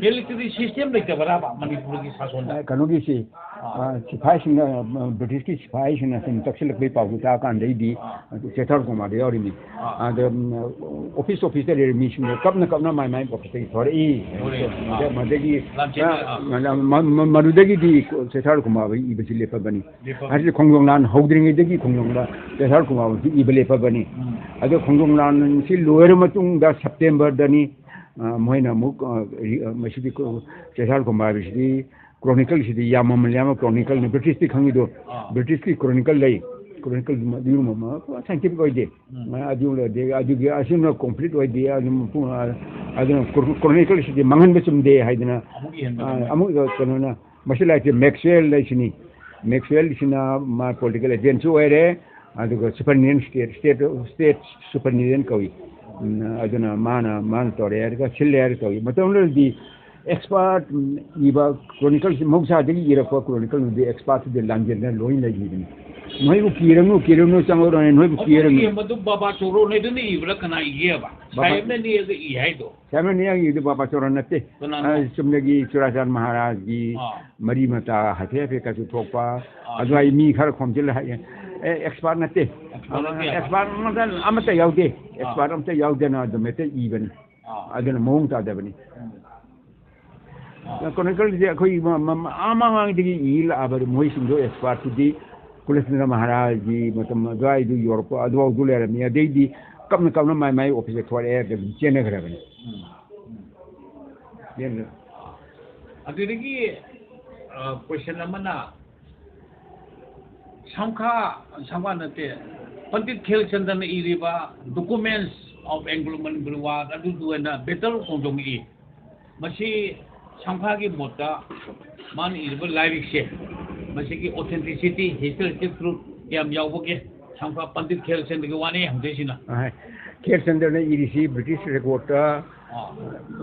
military system ꯂꯩꯇꯕꯔꯕ ꯃꯅꯤꯄꯨꯔꯒꯤ ꯁꯥꯁꯣꯟꯗ? ꯑ, ꯀꯩꯅꯣꯒꯤꯁꯤ, ꯑ, ꯁꯤꯐꯥꯏꯁꯤꯡꯅ, ꯑ, ꯕ꯭ꯔꯤꯇꯤꯁꯀꯤ ꯁꯤꯐꯥꯏꯁꯤꯡꯅ ꯁꯨꯝ ꯆꯪꯁꯤꯜꯂꯛꯄꯒꯤ ꯄꯥꯎꯗꯨ ꯇꯥꯀꯥꯟꯗꯩꯗꯤ, ꯑ, ꯆꯦꯊꯥꯔ ꯀꯨꯃꯥꯔꯗ ꯌꯥꯎꯔꯤꯃꯤ꯫ ꯑ꯫ ꯑꯗ, ꯎꯝ, office office ꯇ ꯂꯩꯔꯤꯕ ꯃꯤꯁꯤꯡꯗꯣ ꯀꯞꯅ ꯀꯞꯅ ꯃꯥꯏ ꯃꯥꯏ office ꯇꯒꯤ ꯊꯣꯔꯛꯏ꯫ ꯊꯣꯔꯛꯏ꯫ ꯃꯗ-, ꯃꯗꯒꯤ, ꯂꯥꯟꯆꯦꯟꯕ, ꯑ, ꯃ-, ꯃ-, ꯃ-, ꯃꯗꯨꯗꯒꯤꯗꯤ ꯆꯦꯊꯥꯔ ꯀꯨꯃꯥꯔ ꯏꯕꯁꯤ ꯂꯦꯞꯄꯕꯅꯤ꯫ ꯂꯦꯞꯄꯕꯅꯤ꯫ ꯍꯥꯏꯗꯤ ꯈꯣꯡꯖꯣꯝ ꯂꯥꯟ ꯍꯧꯗ꯭ꯔꯤꯉꯩꯗꯒꯤ ꯈꯣꯡꯖꯣꯝ ꯂꯥꯟ, ꯆꯦꯊꯥꯔ ꯀꯨꯃꯥꯔ ꯏꯕ ꯂꯦꯞꯄꯕꯅꯤ꯫ ꯎꯝ꯫ ꯑꯗꯣ ꯈꯣꯡꯖꯣꯝ ꯂꯥꯟꯁꯤ ꯂꯣꯏꯔ ꯃꯇꯨꯡꯗ September ꯗꯅꯤ, ꯑ, ꯃꯣꯏꯅ ꯑꯃꯨꯛ, ꯑ, ꯔꯤ-, ꯑ, ꯃꯁꯤꯗꯤ ꯀꯣ-, ꯆꯦꯊꯥꯔ ꯀꯨꯃꯥꯔ ꯁꯤꯗꯤ chronicle ꯁꯤꯗꯤ ꯌꯥꯝ ꯃꯃꯜ ꯌꯥꯝꯕ chronicle ꯅꯤ, ꯕ꯭ꯔꯤꯇꯤꯁꯇꯤ ꯈꯪꯉꯤꯗꯣ, ꯑꯥ꯫ ꯕ꯭ꯔꯤꯇꯤꯁꯀꯤ chronicle ꯂꯩ, chronicle ꯑꯗꯨꯒꯨꯝꯕ ꯑꯃ scientific ꯑꯣꯏꯗꯦ꯫ ꯎꯝ꯫ ꯑ, ꯑꯗꯨ ꯂꯩꯗꯦ, ꯑꯗꯨꯒꯤ ꯑꯁꯤꯅ complete ꯑꯣꯏꯗꯦ, ꯑꯗꯨꯝ ꯄꯨꯡ, ꯑ, ꯑꯗꯨꯅ chronicle ꯁꯤꯗꯤ ꯃꯥꯡꯍꯟꯕ ꯆꯨꯝꯗꯦ ꯍꯥꯏꯗꯅ, ꯑꯃꯨꯛ ꯏꯍꯟꯕ ꯑ, ꯅꯪꯅ꯫ ꯑꯃꯨꯛ ꯀꯩꯅꯣꯅ, ꯃꯁꯤ ꯂꯥꯏꯔꯤꯛꯁꯦ Maxwell ꯍꯥꯏꯁꯤꯅꯤ, Maxwell ꯁꯤꯅ ꯃꯥ political agent ꯁꯨ ꯑꯣꯏꯔꯦ, ꯑꯗꯨꯒ superintendent, state, state, state superintendent ꯀꯧꯏ꯫ ꯎꯝ, ꯑꯗꯨꯅ ꯃꯥꯅ, ꯃꯥꯅ ꯇꯧꯔꯦ ꯍꯥꯏꯔꯒ ꯁꯤꯜꯂꯦ ꯍꯥꯏꯔꯒ ꯇꯧꯏ꯫ ꯃꯇꯝꯗꯨꯗꯗꯤ expert, ꯎꯝ, ꯏꯕ chronicle ꯁꯤ ꯃꯍꯧꯁꯥꯗꯒꯤ ꯏꯔꯛꯄ chronicle ꯗꯨꯗꯤ expert ꯇꯨꯗꯤ ꯂꯥꯟꯖꯦꯟꯗ ꯂꯣꯏ ꯂꯩꯈꯤꯕꯅꯤ꯫ ꯅꯣꯏꯕꯨ ꯀꯤꯔꯅꯨ, ꯀꯤꯔꯅꯨ, ꯆꯪꯍꯧꯔꯅꯤ, ꯅꯣꯏꯕꯨ ꯀꯤꯔꯅꯨ꯫ ꯃꯗꯨ ꯕꯥꯕꯥ ꯆꯧꯔꯣꯅ ꯑꯗꯨꯅ ꯏꯕ꯭ꯔꯥ ꯀꯅꯥ ꯏꯒꯦꯕ? ꯕꯥꯕꯥ ꯁꯥꯍꯦꯕꯅ ꯅꯦꯛꯑꯒ ꯏ ꯍꯥꯏꯗꯣ꯫ ꯁꯥꯍꯦꯕꯅ ꯅꯦꯛꯑꯒ ꯏꯕꯗꯨ ꯕꯥꯕꯥ ꯆꯧꯔ ꯅꯠꯇꯦ꯫ ꯀꯅꯥꯅꯣ? ꯑ, ꯆꯨꯝꯅꯒꯤ ꯆꯨꯔꯥꯆꯥꯟ ꯃꯍꯥꯔꯥꯖꯒꯤ ꯑꯥ꯫ ꯃꯔꯤ ꯃꯇꯥ ꯍꯥꯏꯐꯦꯠ ꯍꯥꯏꯐꯦꯠ ꯀꯥꯏꯁꯨ ꯊꯣꯛꯄ, ꯑꯥ꯫ ꯑꯗꯨꯋꯥꯏ ꯃꯤ ꯈꯔ ꯈꯣꯝꯖꯤꯜꯂ ꯍꯥꯏ-, ꯑꯦ, expert ꯅꯠꯇꯦ꯫ Expert ꯅꯠꯇꯦ꯫ Expert ꯑꯃꯇ, ꯑꯃꯠꯇ ꯌꯥꯎꯗꯦ꯫ Expert ꯑꯃꯠꯇ ꯌꯥꯎꯗꯅ ꯑꯗꯨꯝ ꯍꯦꯛꯇ ꯏꯕꯅꯤ꯫ ꯑꯥ꯫ ꯑꯗꯨꯅ ꯃꯑꯣꯡ ꯇꯥꯗꯕꯅꯤ꯫ ꯎꯝ꯫ ꯑꯥ꯫ Chronicleꯁꯦ ꯑꯩꯈꯣꯏ ꯃ-, ꯃ-, ꯑꯥ ꯃꯃꯥꯡꯗꯒꯤ ꯏ ꯂꯥꯛꯑꯕ ꯃꯣꯏꯁꯤꯡꯗꯣ expertꯇꯨꯗꯤ ꯀꯨꯂꯁꯅꯟꯗ ꯃꯍꯥꯔꯥꯖꯒꯤ ꯃꯇꯝ ꯑꯗꯨꯋꯥꯏꯗꯨ ꯌꯧꯔꯛꯄ ꯑꯗꯨꯐꯥꯎꯗꯨ ꯂꯩꯔꯝꯃꯤ꯫ ꯑꯗꯩꯗꯤ ꯀꯞꯅ ꯀꯞꯅ ꯃꯥꯏ ꯃꯥꯏ ꯑꯣꯐꯤꯁꯇ ꯊꯣꯛꯂꯛꯑꯦ, ꯑꯗꯨꯝ ꯆꯦꯟꯅꯈ꯭ꯔꯕꯅꯤ꯫ ꯆꯦꯟꯈ꯭ꯔꯦ꯫ ꯑꯗꯨꯗꯒꯤ, ꯑ, ꯀꯣꯏꯁꯟ ꯑꯃꯅ, ꯁꯝꯈꯥ, ꯁꯝꯈꯥ ꯅꯠꯇꯦ, ꯄꯟꯗꯤꯠ ꯈꯦꯜꯆꯟꯗ꯭ꯔꯅ ꯏꯔꯤꯕ Documents of Anglo-Manipur War ꯑꯗꯨꯗꯨ ꯑꯣꯏꯅ ꯕꯦꯇꯜ ꯈꯣꯡꯖꯣꯝ ꯏ꯫ ꯃꯁꯤ ꯁꯝꯈꯥꯒꯤ ꯃꯣꯠꯇ ꯃꯥꯅ ꯏꯔꯤꯕ ꯂꯥꯏꯔꯤꯛꯁꯦ, ꯃꯁꯤꯒꯤ authenticity, historical truth ꯀꯌꯥꯝ ꯌꯥꯎꯕꯒꯦ? ꯁꯝꯈꯥ ꯄꯟꯗꯤꯠ ꯈꯦꯜꯆꯟꯗ꯭ꯔꯒꯤ ꯋꯥꯅꯤ ꯍꯪꯗꯣꯏꯁꯤꯅ꯫ ꯑꯍꯣꯏ꯫ ꯈꯦꯜꯆꯟꯗ꯭ꯔꯅ ꯏꯔꯤꯁꯤ ꯕ꯭ꯔꯤꯇꯤꯁ ꯔꯦꯀꯣꯔꯠꯇ, ꯑꯥ꯫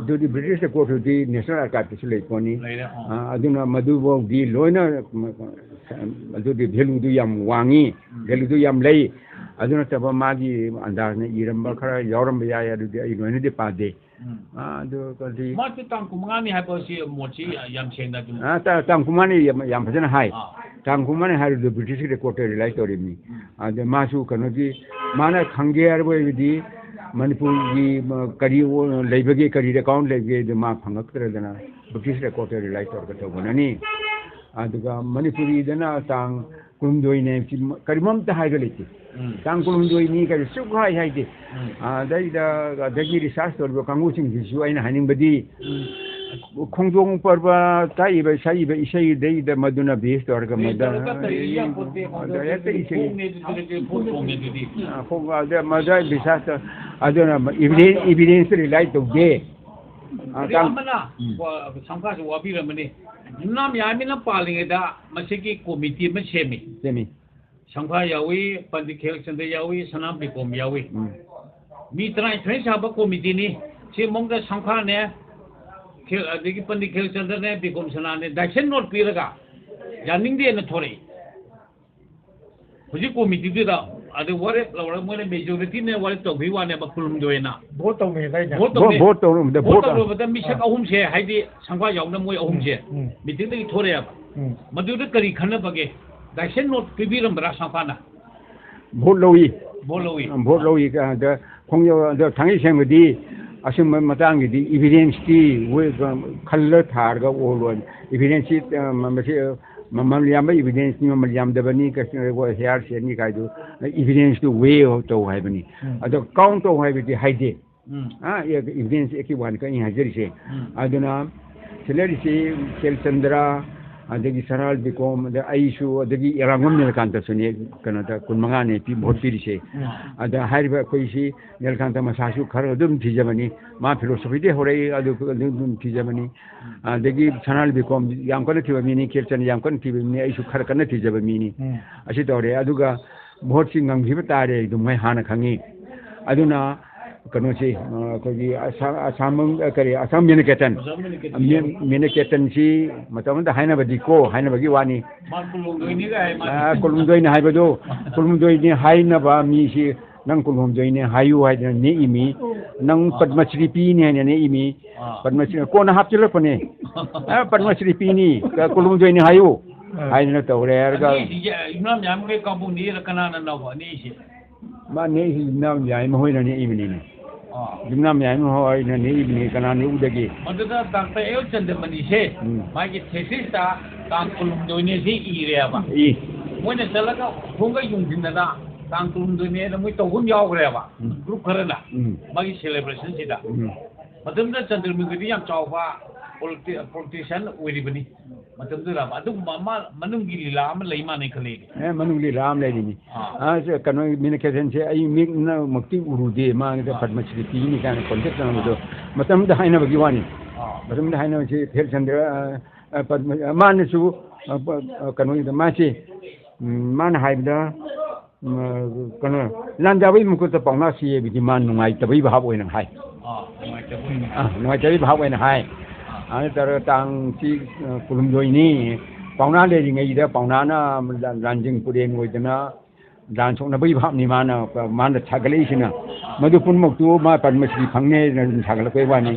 ꯑꯗꯨꯗꯤ ꯕ꯭ꯔꯤꯇꯤꯁ ꯔꯦꯀꯣꯔꯠꯇꯨꯗꯤ ꯅꯦꯁꯅꯦꯜ ꯑꯥꯔꯀꯥꯏꯚꯇꯁꯨ ꯂꯩ ꯄꯣꯠꯅꯤ꯫ ꯂꯩꯔꯦ, ꯑꯥ꯫ ꯑꯥ, ꯑꯗꯨꯅ ꯃꯗꯨꯐꯥꯎꯗꯤ ꯂꯣꯏꯅ, ꯎꯝ, ꯑꯗꯨꯗꯤ ꯚꯦꯂꯨꯗꯨ ꯌꯥꯝ ꯋꯥꯡꯉꯤ, ꯎꯝ꯫ ꯚꯦꯂꯨꯗꯨ ꯌꯥꯝ ꯂꯩ꯫ ꯑꯗꯨ ꯅꯠꯇꯕ ꯃꯥꯒꯤ ꯑꯟꯗꯥꯖꯅ ꯏꯔꯝꯕ ꯈꯔ ꯌꯥꯎꯔꯝꯕ ꯌꯥꯏ, ꯑꯗꯨꯗꯤ ꯑꯩ ꯂꯣꯏꯅꯗꯤ ꯄꯥꯗꯦ꯫ ꯎꯝ꯫ ꯑꯥ, ꯑꯗꯨ ꯀꯔꯤ ꯃꯥꯁꯨ ꯇꯥꯡ ꯀꯨꯟꯃꯉꯥꯅꯤ ꯍꯥꯏꯕ ꯑꯁꯤ ꯃꯣꯠꯁꯤ ꯌꯥꯝ ꯁꯦꯡꯅ ꯑꯗꯨꯝ ꯑꯥ, ꯇꯥ-, ꯇꯥꯡ ꯀꯨꯟꯃꯉꯥꯅꯤ ꯌꯥꯝ, ꯌꯥꯝ ꯐꯖꯅ ꯍꯥꯏ꯫ ꯑꯥ꯫ ꯇꯥꯡ ꯀꯨꯟꯃꯉꯥꯅꯤ ꯍꯥꯏꯔꯤꯗꯨ ꯕ꯭ꯔꯤꯇꯤꯁꯀꯤ ꯔꯦꯀꯣꯔꯠꯇ ꯔꯤꯂꯥꯏ ꯇꯧꯔꯤꯕꯅꯤ꯫ ꯎꯝ꯫ ꯑꯗ ꯃꯥꯁꯨ ꯀꯩꯅꯣꯒꯤ, ꯃꯥꯅ ꯈꯪꯒꯦ ꯍꯥꯏꯔꯕ ꯑꯣꯏꯔꯗꯤ ꯃꯅꯤꯄꯨꯔꯒꯤ, ꯃ-, ꯀꯔꯤ ꯑꯣ-, ꯂꯩꯕꯒꯦ, ꯀꯔꯤ ꯑꯦꯀꯥꯎꯟ ꯂꯩꯕꯒꯦ, ꯑꯗꯨ ꯃꯥ ꯐꯪꯉꯛꯇ꯭ꯔꯗꯅ ꯕ꯭ꯔꯤꯇꯤꯁ ꯔꯦꯀꯣꯔꯠꯇ ꯔꯤꯂꯥꯏ ꯇꯧꯔꯒ ꯇꯧꯕꯅꯅꯤ꯫ ꯑꯗꯨꯒ ꯃꯅꯤꯄꯨꯔꯤꯗꯅ ꯇꯥꯡ ꯀꯨꯟꯍꯨꯝꯗꯣꯏꯅꯦ, ꯁꯤ ꯃ-, ꯀꯔꯤꯝ ꯑꯝꯇ ꯍꯥꯏꯕ ꯂꯩꯇꯦ꯫ ꯎꯝ꯫ ꯇꯥꯡ ꯀꯨꯟꯍꯨꯝꯗꯣꯏꯅꯤ ꯀꯔꯤ ꯁꯨꯛ ꯍꯥꯏ ꯍꯥꯏꯗꯦ꯫ ꯎꯝ꯫ ꯑꯗꯩꯗ, ꯑꯗꯒꯤ ꯔꯤꯁꯥꯔꯁ ꯇꯧꯔꯤꯕ ꯀꯥꯡꯕꯨꯁꯤꯡꯁꯤꯁꯨ ꯑꯩꯅ ꯍꯥꯏꯅꯤꯡꯕꯗꯤ, ꯎꯝ꯫ ꯈꯣꯡꯖꯣꯝ ꯄꯔꯕ ꯇꯥꯛꯏꯕ, ꯁꯛꯏꯕ ꯏꯁꯩꯗꯩꯗ ꯃꯗꯨꯅ ꯕꯦꯁ ꯇꯧꯔꯒ ꯃꯗ-, ꯇꯧꯔꯒ ꯀꯔꯤ ꯌꯥꯄꯣꯠꯇꯦ, ꯑꯗ ꯍꯦꯛꯇ ꯏꯁꯩ ꯈꯣꯡꯅꯦ ꯑꯗꯨꯗꯤ, ꯈꯣꯡ ꯈꯣꯡꯅꯦ ꯑꯗꯨꯗꯤ꯫ ꯑ, ꯈꯣꯡ-, ꯑꯗ ꯃꯗ ꯔꯤꯁꯥꯔꯁ ꯇꯧ-, ꯑꯗꯨꯅ ꯏꯚꯤꯗꯦꯟꯁ, ꯏꯚꯤꯗꯦꯟꯁꯇ ꯔꯤꯂꯥꯏ ꯇꯧꯗꯦ꯫ ꯑ, ꯑꯗꯩ ꯇꯥꯡ-, ꯑꯃꯅ, ꯎꯝ꯫ ꯀꯣ-, ꯁꯝꯈꯥꯁꯨ ꯋꯥꯕꯤꯔꯝꯃꯅꯤ꯫ ꯌꯨꯝꯅꯥꯝ ꯌꯥꯏꯃꯅ ꯄꯥꯜꯂꯤꯉꯩꯗ ꯃꯁꯤꯒꯤ ꯀꯣꯃꯤꯇꯤ ꯑꯃ ꯁꯦꯝꯃꯤ꯫ ꯁꯦꯝꯃꯤ꯫ ꯁꯝꯈꯥ ꯌꯥꯎꯏ, ꯄꯟꯗꯤꯠ ꯈꯦꯜꯆꯟꯗ꯭ꯔ ꯌꯥꯎꯏ, ꯁꯅꯥ ꯕꯤꯀꯣꯝ ꯌꯥꯎꯏ꯫ ꯎꯝ꯫ ꯃꯤ ꯇꯔꯥꯅꯤꯊꯣꯏ ꯁꯥꯕ ꯀꯣꯃꯤꯇꯤꯅꯤ꯫ ꯁꯤ ꯃꯑꯣꯡꯗ ꯁꯝꯈꯥꯅꯦ, ꯈꯦꯜ-, ꯑꯗꯒꯤ ꯄꯟꯗꯤꯠ ꯈꯦꯜꯆꯟꯗ꯭ꯔꯅꯦ, ꯕꯤꯀꯣꯝ ꯁꯅꯥꯅꯦ, ꯗꯥꯏꯁꯟ ꯅꯣꯠ ꯄꯤꯔꯒ ꯌꯥꯅꯤꯡꯗꯦꯅ ꯊꯣꯔꯛꯏ꯫ ꯍꯧꯖꯤꯛ ꯀꯣꯃꯤꯇꯤꯗꯨꯗ ꯑꯗꯨ ꯋꯥꯔꯦꯞ ꯂꯧꯔꯒ ꯃꯣꯏꯅ ꯃꯦꯖꯣꯔꯤꯇꯤꯅ ꯋꯥꯔꯦꯞ ꯇꯧꯈꯤꯕ ꯋꯥꯅꯦꯕ, ꯀꯨꯟꯍꯨꯝꯗꯣꯏꯅ꯫ ꯚꯣꯠ ꯇꯧꯅꯩ ꯑꯗꯥꯏꯅꯦ꯫ ꯚꯣꯠ ꯚꯣꯠ, ꯇꯧꯅꯩ꯫ ꯚꯣꯠ ꯇꯧꯔꯝꯕꯗ ꯚꯣꯠ ꯚꯣꯠ ꯇꯧꯔꯨꯕꯗ ꯃꯤꯁꯛ ꯑꯥ꯫ ꯑꯍꯨꯝꯁꯦ, ꯍꯥꯏꯗꯤ ꯁꯪꯕꯥꯏ ꯌꯥꯎꯅ ꯃꯣꯏ ꯑꯍꯨꯝꯁꯦ ꯎꯝ, ꯎꯝ꯫ ꯃꯤꯇꯤꯡꯗꯒꯤ ꯊꯣꯔꯛꯑꯦꯕ꯫ ꯎꯝ꯫ ꯃꯗꯨꯗ ꯀꯔꯤ ꯈꯟꯅꯕꯒꯦ? ꯗꯥꯏꯁꯟ ꯅꯣꯠ ꯄꯤꯕꯤꯔꯝꯕ꯭ꯔꯥ ꯁꯪꯕꯥꯏꯅ? ꯚꯣꯠ ꯂꯧꯏ꯫ ꯚꯣꯠ ꯂꯧꯏ꯫ ꯎꯝ, ꯚꯣꯠ ꯂꯧꯏ꯫ ꯑꯗ ꯈꯣꯡꯖꯣꯝ, ꯑꯗ ꯊꯥꯡꯉꯩ ꯁꯦꯡꯕꯗꯤ ꯑꯁꯨꯝꯕ ꯃꯇꯥꯡꯒꯤꯗꯤ ꯏꯚꯤꯗꯦꯟꯁꯇꯤ ꯃꯣꯏ ꯈꯜꯂ ꯊꯥꯔꯒ ꯑꯣꯜꯂꯣꯏ꯫ ꯏꯚꯤꯗꯦꯟꯁꯁꯤ, ꯑ, ꯃꯁꯤ, ꯑ, ꯃꯃꯜ ꯌꯥꯝꯕ evidence ꯅꯤ, ꯃꯃꯜ ꯌꯥꯝꯗꯕꯅꯤ, ꯀꯩꯁꯨ ꯍꯥꯏꯌꯔ ꯁꯤꯌꯔꯅꯤ ꯀꯥꯏꯗꯨ, evidence ꯇꯨ weigh ꯇꯧ ꯍꯥꯏꯕꯅꯤ꯫ ꯎꯝ꯫ ꯑꯗꯣ count ꯇꯧ ꯍꯥꯏꯕꯗꯤ ꯍꯥꯏꯗꯦ꯫ ꯎꯝ꯫ ꯑꯥ, evidence ꯑꯦꯛꯀꯤ ꯋꯥꯅꯤ ꯀꯣ ꯑꯩꯅ ꯍꯥꯏꯖꯔꯤꯁꯦ꯫ ꯎꯝ꯫ ꯑꯗꯨꯅ ꯁꯦꯂꯔꯤꯁꯤ ꯈꯦꯜꯆꯟꯗ꯭ꯔ, ꯑꯗꯒꯤ ꯁꯅꯥꯜ ꯕꯤꯀꯣꯝ, ꯑꯗ ꯑꯩꯁꯨ, ꯑꯗꯒꯤ ꯑꯦꯔꯥꯡꯕꯝ ꯅꯤꯂꯀꯥꯟꯇꯁꯨꯅꯦ, ꯀꯩꯅꯣꯗ ꯀꯨꯟ ꯃꯉꯥꯅꯦ ꯄꯤ-, ꯚꯣꯠ ꯄꯤꯔꯤꯁꯦ꯫ ꯎꯝ꯫ ꯑꯗ ꯍꯥꯏꯔꯤꯕ ꯑꯩꯈꯣꯏꯁꯤ ꯅꯤꯂꯀꯥꯟꯇ ꯃꯁꯥꯁꯨ ꯈꯔ ꯑꯗꯨꯝ ꯊꯤꯖꯕꯅꯤ꯫ ꯃꯥ philosophy ꯗꯩ ꯍꯧꯔꯛꯏ, ꯑꯗꯨ ꯑꯗꯨꯝ ꯊꯤꯖꯕꯅꯤ꯫ ꯑꯗꯒꯤ ꯁꯅꯥꯜ ꯕꯤꯀꯣꯝ ꯌꯥꯝ ꯀꯟꯅ ꯊꯤꯕ ꯃꯤꯅꯤ, ꯈꯦꯜꯆꯟ ꯌꯥꯝ ꯀꯟꯅ ꯊꯤꯕ ꯃꯤꯅꯤ, ꯑꯩꯁꯨ ꯈꯔ ꯀꯟꯅ ꯊꯤꯖꯕ ꯃꯤꯅꯤ꯫ ꯎꯝ꯫ ꯑꯁꯤ ꯇꯧꯔꯦ꯫ ꯑꯗꯨꯒ ꯚꯣꯠꯁꯤ ꯉꯝꯈꯤꯕ ꯇꯥꯔꯦ ꯑꯗꯨꯝ ꯑꯩ ꯍꯥꯟꯅ ꯈꯪꯉꯤ꯫ ꯑꯗꯨꯅ ꯀꯩꯅꯣꯁꯤ, ꯑ, ꯑꯩꯈꯣꯏꯒꯤ ꯑꯁꯥ-, ꯑꯁꯥꯃꯪ-, ꯑ, ꯀꯔꯤ, ꯑꯁꯥꯝ ꯃꯤꯅꯀꯦꯇꯟ꯫ ꯑꯁꯥꯝ ꯃꯤꯅꯀꯦꯇꯟ꯫ ꯃꯤ-, ꯃꯤꯅꯀꯦꯇꯟꯁꯤ ꯃꯇꯝ ꯑꯃꯗ ꯍꯥꯏꯅꯕꯗꯤꯀꯣ, ꯍꯥꯏꯅꯕꯒꯤ ꯋꯥꯅꯤ꯫ ꯃꯥ ꯀꯨꯟꯍꯨꯝꯗꯣꯏꯅꯤ ꯀꯥꯏ ꯃꯥ꯫ ꯑ, ꯀꯨꯟꯍꯨꯝꯗꯣꯏꯅꯤ ꯍꯥꯏꯕꯗꯣ, ꯀꯨꯟꯍꯨꯝꯗꯣꯏꯅꯤ ꯍꯥꯏꯅꯕ ꯃꯤꯁꯤ ꯅꯪ ꯀꯨꯟꯍꯨꯝꯗꯣꯏꯅꯤ ꯍꯥꯏꯌꯨ ꯍꯥꯏꯗꯅ ꯅꯦꯛꯏꯃꯤ꯫ ꯅꯪ ꯑꯥ꯫ ꯄꯗꯃꯁ꯭ꯔꯤ ꯄꯤꯅꯤ ꯍꯥꯏꯅ ꯅꯦꯛꯏꯃꯤ꯫ ꯑꯥ꯫ ꯄꯗꯃꯁ꯭ꯔꯤ ꯀꯣꯟꯅ ꯍꯥꯞꯆꯤꯜꯂꯛꯄꯅꯦ꯫ ꯑ, ꯄꯗꯃꯁ꯭ꯔꯤ ꯄꯤꯅꯤ, ꯀ-, ꯀꯨꯟꯍꯨꯝꯗꯣꯏꯅꯤ ꯍꯥꯏꯌꯨ ꯑꯥ꯫ ꯍꯥꯏꯗꯅ ꯇꯧꯔꯦ ꯍꯥꯏꯔꯒ꯫ ꯑꯅꯤꯁꯤꯡꯁꯦ ꯌꯨꯝꯅꯥꯝ ꯌꯥꯝꯈꯩ ꯀꯥꯡꯕꯨꯅꯤꯔ ꯀꯅꯥꯅ ꯅꯧꯕ ꯑꯅꯤꯁꯦ? ꯃꯥ ꯅꯦꯛꯏꯁꯤ ꯌꯨꯝꯅꯥꯝ ꯌꯥꯏꯃ ꯍꯣꯏꯅ ꯅꯦꯛꯏꯕꯅꯤꯅꯦ꯫ ꯑꯥ꯫ ꯌꯨꯝꯅꯥꯝ ꯌꯥꯏꯃ ꯍꯣꯏꯅ ꯅꯦꯛꯏꯕꯅꯤ, ꯀꯅꯥ ꯅꯦꯛꯎꯗꯒꯦ? ꯃꯗꯨꯗ ꯗꯥꯛꯇꯔ ꯑꯦꯜ ꯆꯟꯗ꯭ꯔꯃꯅꯤꯁꯦ ꯎꯝ꯫ ꯃꯥꯒꯤ ꯊꯦꯁꯤꯁꯇ ꯇꯥꯡ ꯀꯨꯟꯍꯨꯝꯗꯣꯏꯅꯦ ꯁꯤ ꯏꯔꯦꯕ꯫ ꯏ꯫ ꯃꯣꯏꯅ ꯆꯠꯂꯒ ꯈꯣꯡꯒ ꯌꯨꯡꯁꯤꯟꯗꯅ ꯇꯥꯡ ꯀꯨꯟꯍꯨꯝꯗꯣꯏꯅꯦꯅ ꯃꯣꯏ ꯇꯧꯕ ꯑꯃ ꯌꯥꯎꯈ꯭ꯔꯦꯕ꯫ ꯎꯝ꯫ ꯒ꯭ꯔꯨꯞ ꯈꯔꯅ ꯎꯝ꯫ ꯃꯥꯒꯤ ꯁꯦꯂꯦꯕ꯭ꯔꯦꯁꯟꯁꯤꯗ꯫ ꯎꯝ꯫ ꯃꯇꯝꯗꯨꯗ ꯆꯟꯗ꯭ꯔꯃꯅꯤꯒꯗꯤ ꯌꯥꯝ ꯆꯥꯎꯕ ꯄꯣꯂꯤꯇꯤ-, ꯄꯣꯂꯤꯇꯤꯁꯤꯌꯥꯟ ꯑꯣꯏꯔꯤꯕꯅꯤ꯫ ꯃꯇꯝꯗꯨꯗ ꯑꯗꯨꯝ ꯃ-, ꯃ-, ꯃꯅꯨꯡꯒꯤ ꯂꯤꯂꯥ ꯑꯃ ꯂꯩ ꯃꯥꯟꯅꯩ ꯈꯜꯂꯤ꯫ ꯑꯦ, ꯃꯅꯨꯡ ꯂꯤꯂꯥ ꯑꯃ ꯂꯩꯔꯤꯅꯤ꯫ ꯑꯥ꯫ ꯑꯥ, ꯁꯦ, ꯀꯩꯅꯣ, ꯃꯤꯅꯀꯦꯇꯟꯁꯦ ꯑꯩ ꯃꯤꯠꯅꯃꯛꯇꯤ ꯎꯔꯨꯗꯦ, ꯃꯥꯒꯤꯗ ꯑꯥ꯫ ꯄꯗꯃꯁ꯭ꯔꯤ ꯄꯤꯅꯤ ꯀꯥꯏꯅ ꯀꯣꯟꯇꯦꯛ ꯇꯧꯅꯕꯗꯣ꯫ ꯑꯥ꯫ ꯃꯇꯝꯗ ꯍꯥꯏꯅꯕꯒꯤ ꯋꯥꯅꯤ꯫ ꯑꯥ꯫ ꯃꯇꯝꯗ ꯍꯥꯏꯅꯕꯁꯤ ꯐꯦꯜꯆꯟꯗ꯭ꯔ, ꯑ, ꯑ, ꯄꯗꯃ-, ꯑ, ꯃꯥꯅꯁꯨ, ꯑ, ꯄ-, ꯑ, ꯀꯩꯅꯣꯒꯤꯗ ꯃꯥꯁꯤ, ꯎꯝ, ꯃꯥꯅ ꯍꯥꯏꯕꯗ, ꯎꯝ, ꯑ, ꯀꯩꯅꯣ, ꯂꯥꯟꯖꯥꯕꯒꯤ ꯃꯈꯨꯠꯇ ꯄꯥꯎꯅꯥ ꯁꯤ ꯍꯥꯏꯕꯗꯤ ꯃꯥ ꯅꯨꯡꯉꯥꯏꯇꯕꯒꯤ ꯚꯥꯕ ꯑꯣꯏꯅ ꯍꯥꯏ꯫ ꯑꯥ, ꯅꯨꯡꯉꯥꯏꯇꯕ ꯑꯣꯏꯅ꯫ ꯑꯥ, ꯅꯨꯡꯉꯥꯏꯇꯕꯒꯤ ꯚꯥꯕ ꯑꯣꯏꯅ ꯍꯥꯏ꯫ ꯑꯥ꯫ ꯑꯗꯨ ꯇꯧꯔꯒ ꯇꯥꯡ ꯁꯤ, ꯑ, ꯀꯨꯟꯍꯨꯝꯗꯣꯏꯅꯤ, ꯄꯥꯎꯅꯥ ꯂꯩꯔꯤꯉꯩꯗ ꯄꯥꯎꯅꯥꯅ ꯂꯥꯟꯖꯤꯡ ꯄꯨꯔꯦꯟ ꯑꯣꯏꯗꯅ ꯂꯥꯟ ꯁꯣꯛꯅꯕꯒꯤ ꯚꯥꯕꯅꯤ ꯃꯥꯅ, ꯃꯥꯅ ꯁꯥꯒꯠꯂꯛꯏꯁꯤꯅ꯫ ꯃꯗꯨ ꯄꯨꯝꯅꯃꯛꯇꯨ ꯃꯥ ꯄꯗꯃꯁ꯭ꯔꯤ ꯐꯪꯅꯤ ꯍꯥꯏꯗꯅ ꯑꯗꯨꯝ ꯁꯥꯒꯠꯂꯛꯄꯩ ꯋꯥꯅꯤ꯫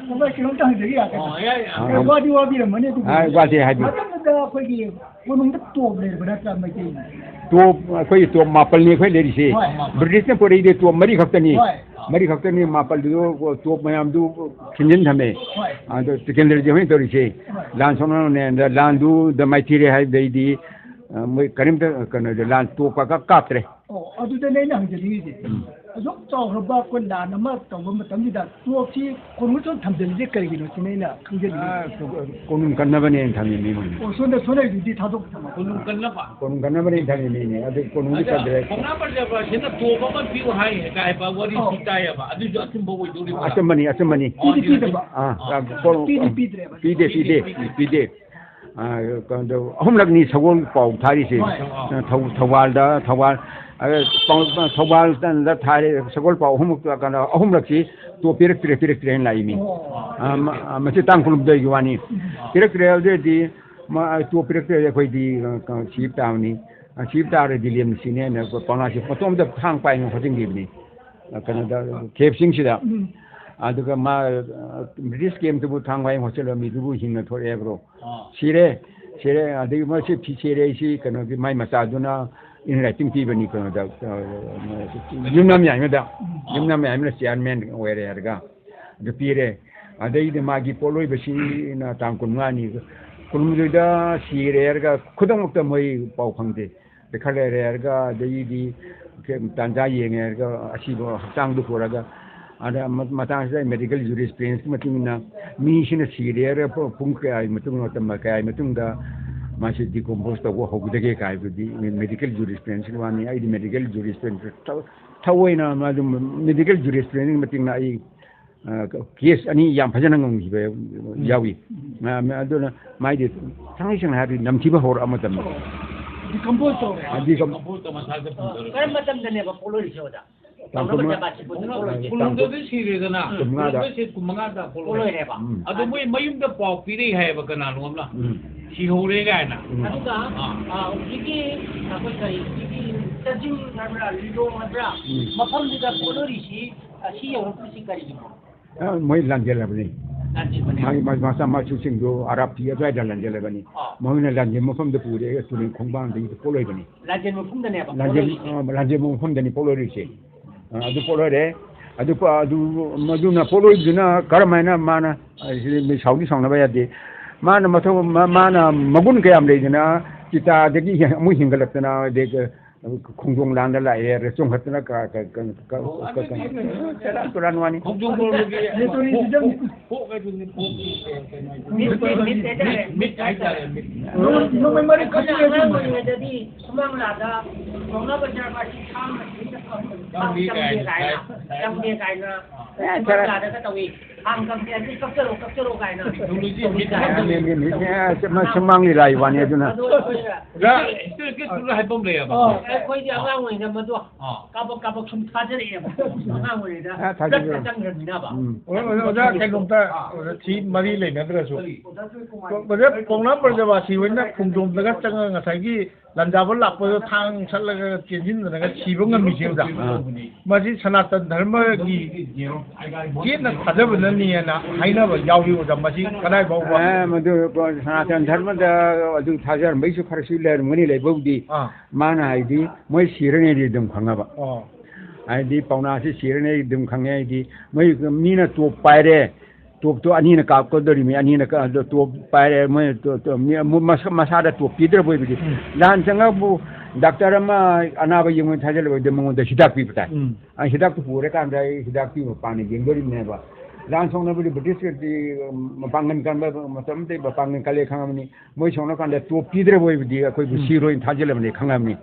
ꯑꯣ, ꯌꯥꯏ, ꯌꯥꯏ꯫ ꯑꯥ꯫ ꯋꯥꯗꯤ ꯋꯥꯕꯤꯔꯝꯃꯅꯤ ꯑꯗꯨꯕꯨ꯫ ꯑꯥ, ꯋꯥꯗꯦ ꯍꯥꯏꯕꯤꯌꯨ꯫ ꯃꯇꯝꯗꯨꯗ ꯑꯩꯈꯣꯏꯒꯤ ꯀꯣꯅꯨꯡꯗ ꯇꯣꯞ ꯂꯩꯔꯕ ꯅꯠꯇ꯭ꯔꯥ ꯃꯩꯇꯩꯒꯤ? ꯇꯣꯞ, ꯑꯩꯈꯣꯏꯒꯤ ꯇꯣꯞ ꯃꯥꯄꯜꯅꯤ ꯑꯩꯈꯣꯏ ꯂꯩꯔꯤꯁꯦ꯫ ꯍꯣꯏ, ꯃꯥꯄꯜ꯫ ꯕ꯭ꯔꯤꯇꯤꯁꯅ ꯄꯨꯔꯛꯏꯗꯤ ꯇꯣꯞ ꯃꯔꯤ ꯈꯛꯇꯅꯤ꯫ ꯍꯣꯏ꯫ ꯃꯔꯤ ꯈꯛꯇꯅꯤ, ꯃꯥꯄꯜꯗꯨ ꯇꯣꯞ ꯃꯌꯥꯝꯗꯨ ꯈꯤꯟꯖꯤꯟ ꯊꯝꯃꯦ꯫ ꯍꯣꯏ꯫ ꯑꯗꯣ ꯇꯤꯀꯦꯟꯗ꯭ꯔꯖꯤꯠ ꯍꯣꯏꯅ ꯇꯧꯔꯤꯁꯦ꯫ ꯍꯣꯏ꯫ ꯂꯥꯟ ꯁꯣꯛꯅꯅꯦꯅ ꯂꯥꯟꯗꯨꯗ ꯃꯥꯏꯊꯤꯔꯦ ꯍꯥꯏꯕꯗꯩꯗꯤ, ꯑ, ꯃꯣꯏ ꯀꯔꯤꯝꯇ ꯀꯩꯅꯣꯗ ꯂꯥꯟ ꯇꯣꯞ ꯀꯥꯞ-, ꯀꯥꯞꯇ꯭ꯔꯦ꯫ ꯑꯣ, ꯑꯗꯨꯗꯅꯦ ꯑꯩꯅ ꯍꯪꯖꯅꯤꯡꯉꯤꯁꯦ꯫ ꯎꯝ꯫ ꯑꯁꯨꯛ ꯆꯥꯎꯈ꯭ꯔꯕ ꯑꯩꯈꯣꯏ ꯂꯥꯟ ꯑꯃ ꯇꯧꯕ ꯃꯇꯝꯁꯤꯗ ꯇꯣꯞꯁꯤ ꯀꯣꯅꯨꯡꯗ ꯁꯨꯝ ꯊꯝꯖꯤꯜꯂꯤꯁꯦ ꯀꯔꯤꯒꯤꯅꯣ ꯁꯤꯅꯦ ꯑꯩꯅ ꯈꯪꯖꯅꯤꯡꯉꯤꯁꯦ꯫ ꯑ, ꯀꯣꯅꯨꯡ ꯀꯟꯅꯕꯅꯦꯅ ꯊꯝꯃꯤꯅꯤ ꯃꯣꯏꯅ꯫ ꯑꯣ, ꯁꯣꯝꯗ ꯁꯣꯟꯅꯔꯤꯗꯨꯗꯤ ꯊꯥꯗꯣꯛꯄ ꯊꯝꯃꯣ꯫ ꯀꯣꯅꯨꯡ ꯀꯟꯅꯕ꯫ ꯀꯣꯅꯨꯡ ꯀꯟꯅꯕꯅꯦꯅ ꯊꯝꯃꯤꯅꯤꯅꯦ꯫ ꯑꯗꯨ ꯀꯣꯅꯨꯡꯗꯤ ꯑꯗ ꯀꯟꯗ꯭ꯔꯦ꯫ ꯄꯥꯎꯅꯥ ꯕ꯭ꯔꯖꯕꯥꯁꯤꯅ ꯇꯣꯞ ꯑꯃ ꯄꯤꯌꯨ ꯍꯥꯏ ꯀꯥꯏꯕ ꯋꯥꯔꯤꯁꯤ ꯑꯧ꯫ ꯇꯥꯏꯌꯦꯕ꯫ ꯑꯗꯨꯁꯨ ꯑꯆꯨꯝꯕ ꯑꯣꯏꯗꯣꯔꯤꯕ꯭ꯔꯥ? ꯑꯆꯨꯝꯕꯅꯤ, ꯑꯆꯨꯝꯕꯅꯤ꯫ ꯑꯣ, ꯄꯤꯗꯤ ꯑꯗꯨꯗꯤ ꯄꯤꯗꯕ꯫ ꯑꯥ, ꯑꯥ꯫ ꯀꯣꯅꯨꯡ-, ꯄꯤꯗꯤ ꯄꯤꯗ꯭ꯔꯦꯕ꯫ ꯄꯤꯗꯦ, ꯄꯤꯗꯦ, ꯄꯤꯗꯦ꯫ ꯑ, ꯀꯩꯅꯣ ꯇꯧ-, ꯑꯍꯨꯝꯂꯛꯅꯤ ꯁꯒꯣꯜ ꯄꯥꯎ ꯊꯥꯔꯤꯁꯦ꯫ ꯍꯣꯏ꯫ ꯑ, ꯊꯧ-, ꯊꯧꯕꯥꯜꯗ, ꯊꯧꯕꯥꯜ, ꯑ, ꯄꯥꯎ-, ꯊꯧꯕꯥꯜꯗ ꯊꯥꯔꯦ, ꯁꯒꯣꯜ ꯄꯥꯎ ꯑꯍꯨꯝꯃꯛ, ꯀꯩꯅꯣ, ꯑꯍꯨꯝꯂꯛꯁꯤ ꯇꯣꯞ ꯄꯤꯔꯛꯇ꯭ꯔꯦ, ꯄꯤꯔꯛꯇ꯭ꯔꯦꯅ ꯂꯥꯛꯏ ꯃꯤ꯫ ꯑꯣ꯫ ꯑ, ꯃ-, ꯑ, ꯃꯁꯤ ꯇꯥꯡ ꯀꯨꯟꯍꯨꯝꯗꯣꯏꯒꯤ ꯋꯥꯅꯤ꯫ ꯎꯝ꯫ ꯄꯤꯔꯛꯇ꯭ꯔꯦ ꯑꯗꯨꯗꯤ ꯃ-, ꯑ, ꯇꯣꯞ ꯄꯤꯔꯛꯇ꯭ꯔꯗꯤ ꯑꯩꯈꯣꯏꯗꯤ, ꯑ, ꯀ-, ꯁꯤꯕ ꯇꯥꯕꯅꯤ꯫ ꯑ, ꯁꯤꯕ ꯇꯥꯔꯗꯤ ꯂꯦꯝꯅ ꯁꯤꯅꯦꯅ ꯄꯥꯎꯅꯥꯁꯤ ꯃꯇꯣꯝꯇ ꯊꯥꯡ ꯄꯥꯏꯅ ꯍꯣꯠꯆꯤꯟꯈꯤꯕꯅꯤ꯫ ꯑ, ꯀꯩꯅꯣꯗ, ꯈꯦꯞꯁꯤꯡꯁꯤꯗ꯫ ꯎꯝ꯫ ꯑꯗꯨꯒ ꯃꯥ, ꯑ, ꯕ꯭ꯔꯤꯇꯤꯁ ꯀꯦꯝꯇꯨꯕꯨ ꯊꯥꯡ ꯄꯥꯏꯅ ꯍꯣꯠꯆꯤꯜꯂ ꯃꯤꯗꯨꯕꯨ ꯍꯤꯡꯅ ꯊꯣꯛꯂꯛꯑꯦꯕ꯭ꯔꯣ? ꯑꯥ꯫ ꯁꯤꯔꯦ, ꯁꯤꯔꯦ꯫ ꯑꯗꯒꯤ ꯃꯁꯤ ꯐꯤ ꯁꯤꯔꯦ ꯍꯥꯏꯁꯤ ꯀꯩꯅꯣꯒꯤ ꯃꯥꯏ ꯃꯆꯥꯗꯨꯅ in writing ꯄꯤꯕꯅꯤ ꯀꯩꯅꯣꯗ, ꯑ, ꯌꯨꯝꯅꯥꯝ ꯌꯥꯏꯃꯗ, ꯌꯨꯝꯅꯥꯝ ꯌꯥꯏꯃꯅ chairman ꯑꯣꯏꯔꯦ ꯍꯥꯏꯔꯒ ꯑꯗꯨ ꯄꯤꯔꯦ꯫ ꯑꯗꯩꯗꯤ ꯃꯥꯒꯤ ꯄꯣꯠꯂꯣꯏꯕꯁꯤꯅ ꯇꯥꯡ ꯀꯨꯟꯃꯉꯥꯅꯤ, ꯀꯨꯟꯍꯨꯝꯗꯣꯏꯗ ꯁꯤꯔꯦ ꯍꯥꯏꯔꯒ ꯈꯨꯗꯛꯃꯛꯇ ꯃꯣꯏ ꯄꯥꯎ ꯐꯪꯗꯦ꯫ ꯈꯔ ꯂꯩꯔꯦ ꯍꯥꯏꯔꯒ, ꯑꯗꯩꯗꯤ ꯇꯥꯟꯖꯥ ꯌꯦꯡꯉꯦ ꯍꯥꯏꯔꯒ ꯑꯁꯤꯕ ꯍꯛꯆꯥꯡꯗꯨ ꯄꯨꯔꯒ, ꯑꯗ ꯃ-, ꯃꯇꯥꯡꯁꯤꯗ medical jurisprudence ꯃꯇꯨꯡ ꯏꯟꯅ ꯃꯤꯁꯤꯅ ꯁꯤꯔꯦ ꯍꯥꯏꯔꯒ ꯄꯨ-, ꯄꯨꯡ ꯀꯌꯥꯒꯤ ꯃꯇꯨꯡ, ꯃꯇꯝ ꯀꯌꯥꯒꯤ ꯃꯇꯨꯡꯗ ꯃꯥꯁꯤ decompose ꯇꯧꯕ ꯍꯧꯒꯗꯒꯦ ꯀꯥꯏꯕꯗꯨꯗꯤ medical jurisprudence ꯋꯥꯅꯤ꯫ ꯑꯩꯗꯤ medical jurisprudence ꯊ-, ꯊꯑꯣꯏꯅ ꯃꯗꯨ medical jurisprudence ꯃꯇꯤꯛꯅ ꯑꯩ ꯑ, ꯀꯦꯁ ꯑꯅꯤ ꯌꯥꯝ ꯐꯖꯅ ꯉꯝꯈꯤꯕ ꯌꯥꯎꯏ꯫ ꯃ-, ꯃ-, ꯑꯗꯨꯅ ꯃꯥꯏꯗꯤ ꯊꯥꯡꯉꯩ ꯁꯦꯡꯅ ꯍꯥꯏꯔꯗꯤ ꯅꯝꯊꯤꯕ ꯍꯧꯔꯛꯑ ꯃꯇꯝꯗ꯫ Decompose ꯇꯧꯔꯦ꯫ ꯑ, decompose ꯀꯔꯝꯕ ꯃꯇꯝꯗꯅꯦꯕ ꯄꯣꯛꯂꯣꯏꯔꯤꯁꯦ ꯑꯣꯖꯥ? ꯇꯥꯡ ꯀꯨꯟꯃꯉꯥ꯫ ꯀꯨꯟꯍꯨꯝꯗꯣꯏꯗ ꯁꯤꯔꯦꯗꯅ꯫ ꯀꯨꯟꯃꯉꯥꯗ꯫ ꯀꯨꯟꯃꯉꯥꯗ ꯄꯣꯛꯂꯣꯏꯔꯦ꯫ ꯄꯣꯛꯂꯣꯏꯔꯦꯕ꯫ ꯎꯝ꯫ ꯑꯗꯣ ꯃꯣꯏ ꯃꯌꯨꯝꯗ ꯄꯥꯎ ꯄꯤꯔꯛꯏ ꯍꯥꯏꯌꯦꯕ ꯀꯅꯥꯅꯣ ꯑꯃꯅ꯫ ꯎꯝ꯫ ꯁꯤꯍꯧꯔꯦ ꯀꯥꯏꯅ꯫ ꯎꯝ꯫ ꯑꯗꯨꯒ, ꯑꯥ꯫ ꯑ, ꯍꯧꯖꯤꯛꯀꯤ ꯑꯩꯈꯣꯏ ꯀꯔꯤ, ꯍꯧꯖꯤꯛꯀꯤ ꯆꯥꯖꯤꯡ ꯍꯥꯏꯕ꯭ꯔꯥ, ꯂꯤꯂꯣꯡ ꯍꯥꯏꯕ꯭ꯔꯥ? ꯎꯝ꯫ ꯃꯐꯝꯗꯨꯗ ꯄꯣꯛꯂꯣꯏꯔꯤꯁꯤ, ꯑ, ꯁꯤ ꯌꯧꯔꯛꯇ꯭ꯔꯤꯁꯤ ꯀꯔꯤꯒꯤꯅꯣ? ꯑ, ꯃꯣꯏ ꯂꯥꯟꯖꯦꯜꯂꯕꯅꯤ꯫ ꯂꯥꯟꯖꯦꯟꯕꯅꯦ꯫ ꯃꯥꯒꯤ ꯃ-, ꯃꯆꯥ ꯃꯁꯨꯁꯤꯡꯗꯣ ꯑꯔꯥꯞꯄꯤ ꯑꯗꯨꯋꯥꯏꯗ ꯂꯥꯟꯖꯦꯜꯂꯕꯅꯤ꯫ ꯑꯥ꯫ ꯃꯣꯏꯅ ꯂꯥꯟꯖꯦꯟꯕ ꯃꯐꯝꯗ ꯄꯨꯔꯦ, ꯇꯨꯔꯦꯜ ꯈꯣꯡꯕꯥꯡꯗꯒꯤ ꯄꯣꯠꯂꯣꯏꯕꯅꯤ꯫ ꯂꯥꯟꯖꯦꯟꯕ ꯃꯐꯝꯗꯅꯦꯕ ꯂꯥꯟꯖꯦꯟ-, ꯄꯣꯠꯂꯣꯏꯔꯤꯁꯦ꯫ ꯑ, ꯂꯥꯟꯖꯦꯟꯕ ꯃꯐꯝꯗꯅꯤ ꯄꯣꯠꯂꯣꯏꯔꯤꯁꯦ꯫ ꯑ, ꯑꯗꯨ ꯄꯣꯠꯂꯣꯏꯔꯦ꯫ ꯑꯗꯨ ꯄ-, ꯑꯗꯨ, ꯃꯗꯨꯅ ꯄꯣꯠꯂꯣꯏꯕꯗꯨꯅ ꯀꯔꯝꯍꯥꯏꯅ ꯃꯥꯅ, ꯑ, ꯁꯤꯗꯤ ꯁꯥꯎꯗꯤ ꯁꯥꯎꯅꯕ ꯌꯥꯗꯦ꯫ ꯃꯥꯅ ꯃꯊꯧ-, ꯃꯥ-, ꯃꯥꯅ ꯃꯒꯨꯟ ꯀꯌꯥꯝ ꯂꯩꯗꯅ ꯆꯤꯇꯥꯗꯒꯤ ꯍꯦ-, ꯑꯃꯨꯛ ꯍꯦꯟꯒꯠꯂꯛꯇꯅ, ꯑꯗꯩ ꯈꯣꯡꯖꯣꯝ ꯂꯥꯟꯗ ꯂꯥꯛꯑꯦ, ꯆꯣꯡꯈꯠꯇꯅ ꯀ-, ꯀ-, ꯀ-, ꯀ-, ꯀ-, ꯀ-, ꯀ-, ꯁꯦꯔꯥꯟ ꯇꯨꯔꯥꯟ ꯋꯥꯅꯤ꯫ ꯈꯣꯡꯖꯣꯝ ꯂꯣꯝꯗꯒꯤ ꯅꯦꯇꯣꯔꯤꯖꯝ꯫ ꯍꯣꯛ ꯍꯥꯏꯗꯨꯅꯤ, ꯍꯣꯛꯀꯤ ꯀꯩꯅꯣ ꯍꯥꯏꯗꯨꯅꯤ꯫ ꯃꯤꯠ, ꯃꯤꯠ, ꯃꯤꯠ ꯍꯥꯏꯇꯥꯔꯦ꯫ ꯃꯤꯠ, ꯃꯤꯠ ꯍꯥꯏꯇꯥꯔꯦ, ꯃꯤꯠ꯫ ꯅꯣꯡꯃꯩ, ꯅꯣꯡꯃꯩ ꯃꯔꯤ ꯑꯩꯈꯣꯏꯅ ꯈꯛꯇ ꯑꯉꯥꯡ ꯂꯩꯔꯝꯃꯤ꯫ ꯑꯣꯏꯔꯤꯉꯩꯗꯗꯤ ꯁꯨꯃꯥꯡ ꯂꯤꯂꯥꯗ ꯄꯥꯎꯅꯥ ꯕꯖꯥꯔ ꯃꯥꯁꯤ ꯊꯥꯡꯅ ꯊꯤꯅ ꯆꯪꯗꯦ ꯀꯥꯏꯅ, ꯆꯪꯗꯦ ꯀꯥꯏꯅ, ꯑꯦ, ꯁꯨꯃꯥꯡ ꯈꯔ ꯂꯤꯂꯥꯗꯒ ꯇꯧꯏ꯫ ꯊꯥꯡ ꯀꯝꯄ꯭ꯂꯦꯟꯁꯤ ꯀꯛꯆꯔꯣ, ꯀꯛꯆꯔꯣ ꯀꯥꯏꯅ꯫ ꯃꯤꯠ ꯍꯥꯏꯔꯒ ꯃꯤꯠ, ꯃꯤꯠ, ꯑꯦ, ꯁꯨꯃꯥꯡ, ꯁꯨꯃꯥꯡ ꯂꯤꯂꯥꯒꯤ ꯋꯥꯅꯤ ꯑꯗꯨꯅ꯫ ꯑꯗꯣ ꯑꯩꯈꯣꯏꯅ ꯑꯣꯖꯥ, ꯍꯥꯏꯐꯝ ꯂꯩꯌꯦꯕ꯫ ꯑꯣ꯫ ꯑꯩꯈꯣꯏꯗꯤ ꯑꯉꯥꯡ ꯑꯣꯏꯅ ꯃꯗꯨ ꯑꯥ꯫ ꯀꯥꯕꯛ ꯀꯥꯕꯛ ꯁꯨꯝ ꯊꯥꯖꯔꯛꯑꯦꯕ꯫ ꯑꯉꯥꯡ ꯑꯣꯏꯔꯤꯉꯩꯗ ꯑꯥ, ꯊꯥꯖꯕꯤꯔꯣ꯫ ꯆꯠꯇ ꯆꯪꯈ꯭ꯔꯕꯅꯤꯅꯕ꯫ ꯎꯝ꯫ ꯑꯣꯖꯥ, ꯑꯣꯖꯥ, ꯀꯩꯅꯣꯝꯇ, ꯑꯣꯖꯥ, ꯁꯤ ꯃꯔꯤ ꯂꯩꯅꯗ꯭ꯔꯁꯨ꯫ ꯑꯣꯖꯥ, ꯄꯥꯎꯅꯥ ꯕ꯭ꯔꯖꯕꯥꯁꯤ ꯍꯣꯏꯅ ꯈꯣꯡꯖꯣꯝꯗꯒ ꯆꯪꯉꯒ ꯉꯁꯥꯏꯒꯤ ꯂꯥꯟꯖꯥꯕ ꯂꯥꯛꯄꯗ ꯊꯥꯡ ꯁꯠꯂꯒ ꯆꯦꯟꯁꯤꯟꯗꯅꯒ ꯁꯤꯕ ꯉꯝꯃꯤꯁꯦ ꯑꯣꯖꯥ꯫ ꯑꯥ꯫ ꯃꯁꯤ ꯁꯅꯥꯇꯟ ꯙꯔꯃꯒꯤ ꯆꯦꯠꯅ ꯊꯥꯖꯕꯅꯅꯤꯅ ꯍꯥꯏꯅꯕ ꯌꯥꯎꯔꯤ ꯑꯣꯖꯥ꯫ ꯃꯁꯤ ꯀꯗꯥꯏ ꯐꯥꯎꯕ? ꯑꯦ, ꯃꯗꯨ ꯁꯅꯥꯇꯟ ꯙꯔꯃꯗ ꯑꯗꯨ ꯊꯥꯖꯔꯝꯕꯩꯁꯨ ꯈꯔꯁꯨ ꯂꯩꯔꯝꯒꯅꯤ, ꯂꯩꯕꯕꯨꯗꯤ꯫ ꯑꯥ꯫ ꯃꯥꯅ ꯍꯥꯏꯗꯤ ꯃꯣꯏ ꯁꯤꯔꯅꯤꯗꯤ ꯑꯗꯨꯝ ꯈꯪꯉꯕ꯫ ꯑꯣ꯫ ꯍꯥꯏꯗꯤ ꯄꯥꯎꯅꯥꯁꯤ ꯁꯤꯔꯅꯤ ꯑꯗꯨꯝ ꯈꯪꯉꯦ꯫ ꯍꯥꯏꯗꯤ ꯃꯣꯏ ꯃꯤꯅ ꯇꯣꯞ ꯄꯥꯏꯔꯦ, ꯇꯣꯞꯇꯣ ꯑꯅꯤꯅ ꯀꯥꯞꯀꯗꯧꯔꯤꯃꯤ, ꯑꯅꯤꯅ ꯀ-, ꯑꯗꯣ ꯇꯣꯞ ꯄꯥꯏꯔꯦ, ꯃꯣꯏ ꯇꯣ-, ꯇꯣ-, ꯃꯤ ꯑꯃꯨꯛ ꯃꯁꯥ-, ꯃꯁꯥꯗ ꯇꯣꯞ ꯄꯤꯗ꯭ꯔꯕ ꯑꯣꯏꯕꯗꯤ, ꯎꯝ꯫ ꯂꯥꯟ ꯆꯪꯉꯕꯨ ꯗꯥꯛꯇꯔ ꯑꯃ ꯑꯅꯥꯕ ꯌꯦꯡꯕ ꯊꯥꯖꯜꯂꯕꯗꯤ ꯃꯉꯣꯟꯗ ꯍꯤꯗꯥꯛ ꯄꯤꯕ ꯇꯥꯏ꯫ ꯎꯝ꯫ ꯑ, ꯍꯤꯗꯥꯛꯇꯨ ꯄꯨꯔꯀꯥꯟꯗ ꯑꯩ ꯍꯤꯗꯥꯛ ꯄꯤꯕ ꯃꯄꯥꯟꯗ ꯌꯦꯡꯗꯣꯔꯤꯕꯅꯦꯕ꯫ ꯂꯥꯟ ꯁꯣꯛꯅꯕꯗꯤ ꯕ꯭ꯔꯤꯇꯤꯁꯀꯗꯤ ꯃꯄꯥꯡꯒꯜ ꯀꯟꯕ ꯃꯇꯝꯗ ꯃꯄꯥꯡꯒꯜ ꯀꯜꯂꯦ ꯈꯪꯉꯕꯅꯤ꯫ ꯃꯣꯏ ꯁꯣꯛꯅꯀꯥꯟꯗ ꯇꯣꯞ ꯄꯤꯗ꯭ꯔꯕ ꯑꯣꯏꯕꯗꯤ ꯑꯩꯈꯣꯏꯕꯨ ꯎꯝ꯫ ꯁꯤꯔꯣꯏꯅ ꯊꯥꯖꯜꯂꯕꯅꯤ ꯈꯪꯉꯕꯅꯤ꯫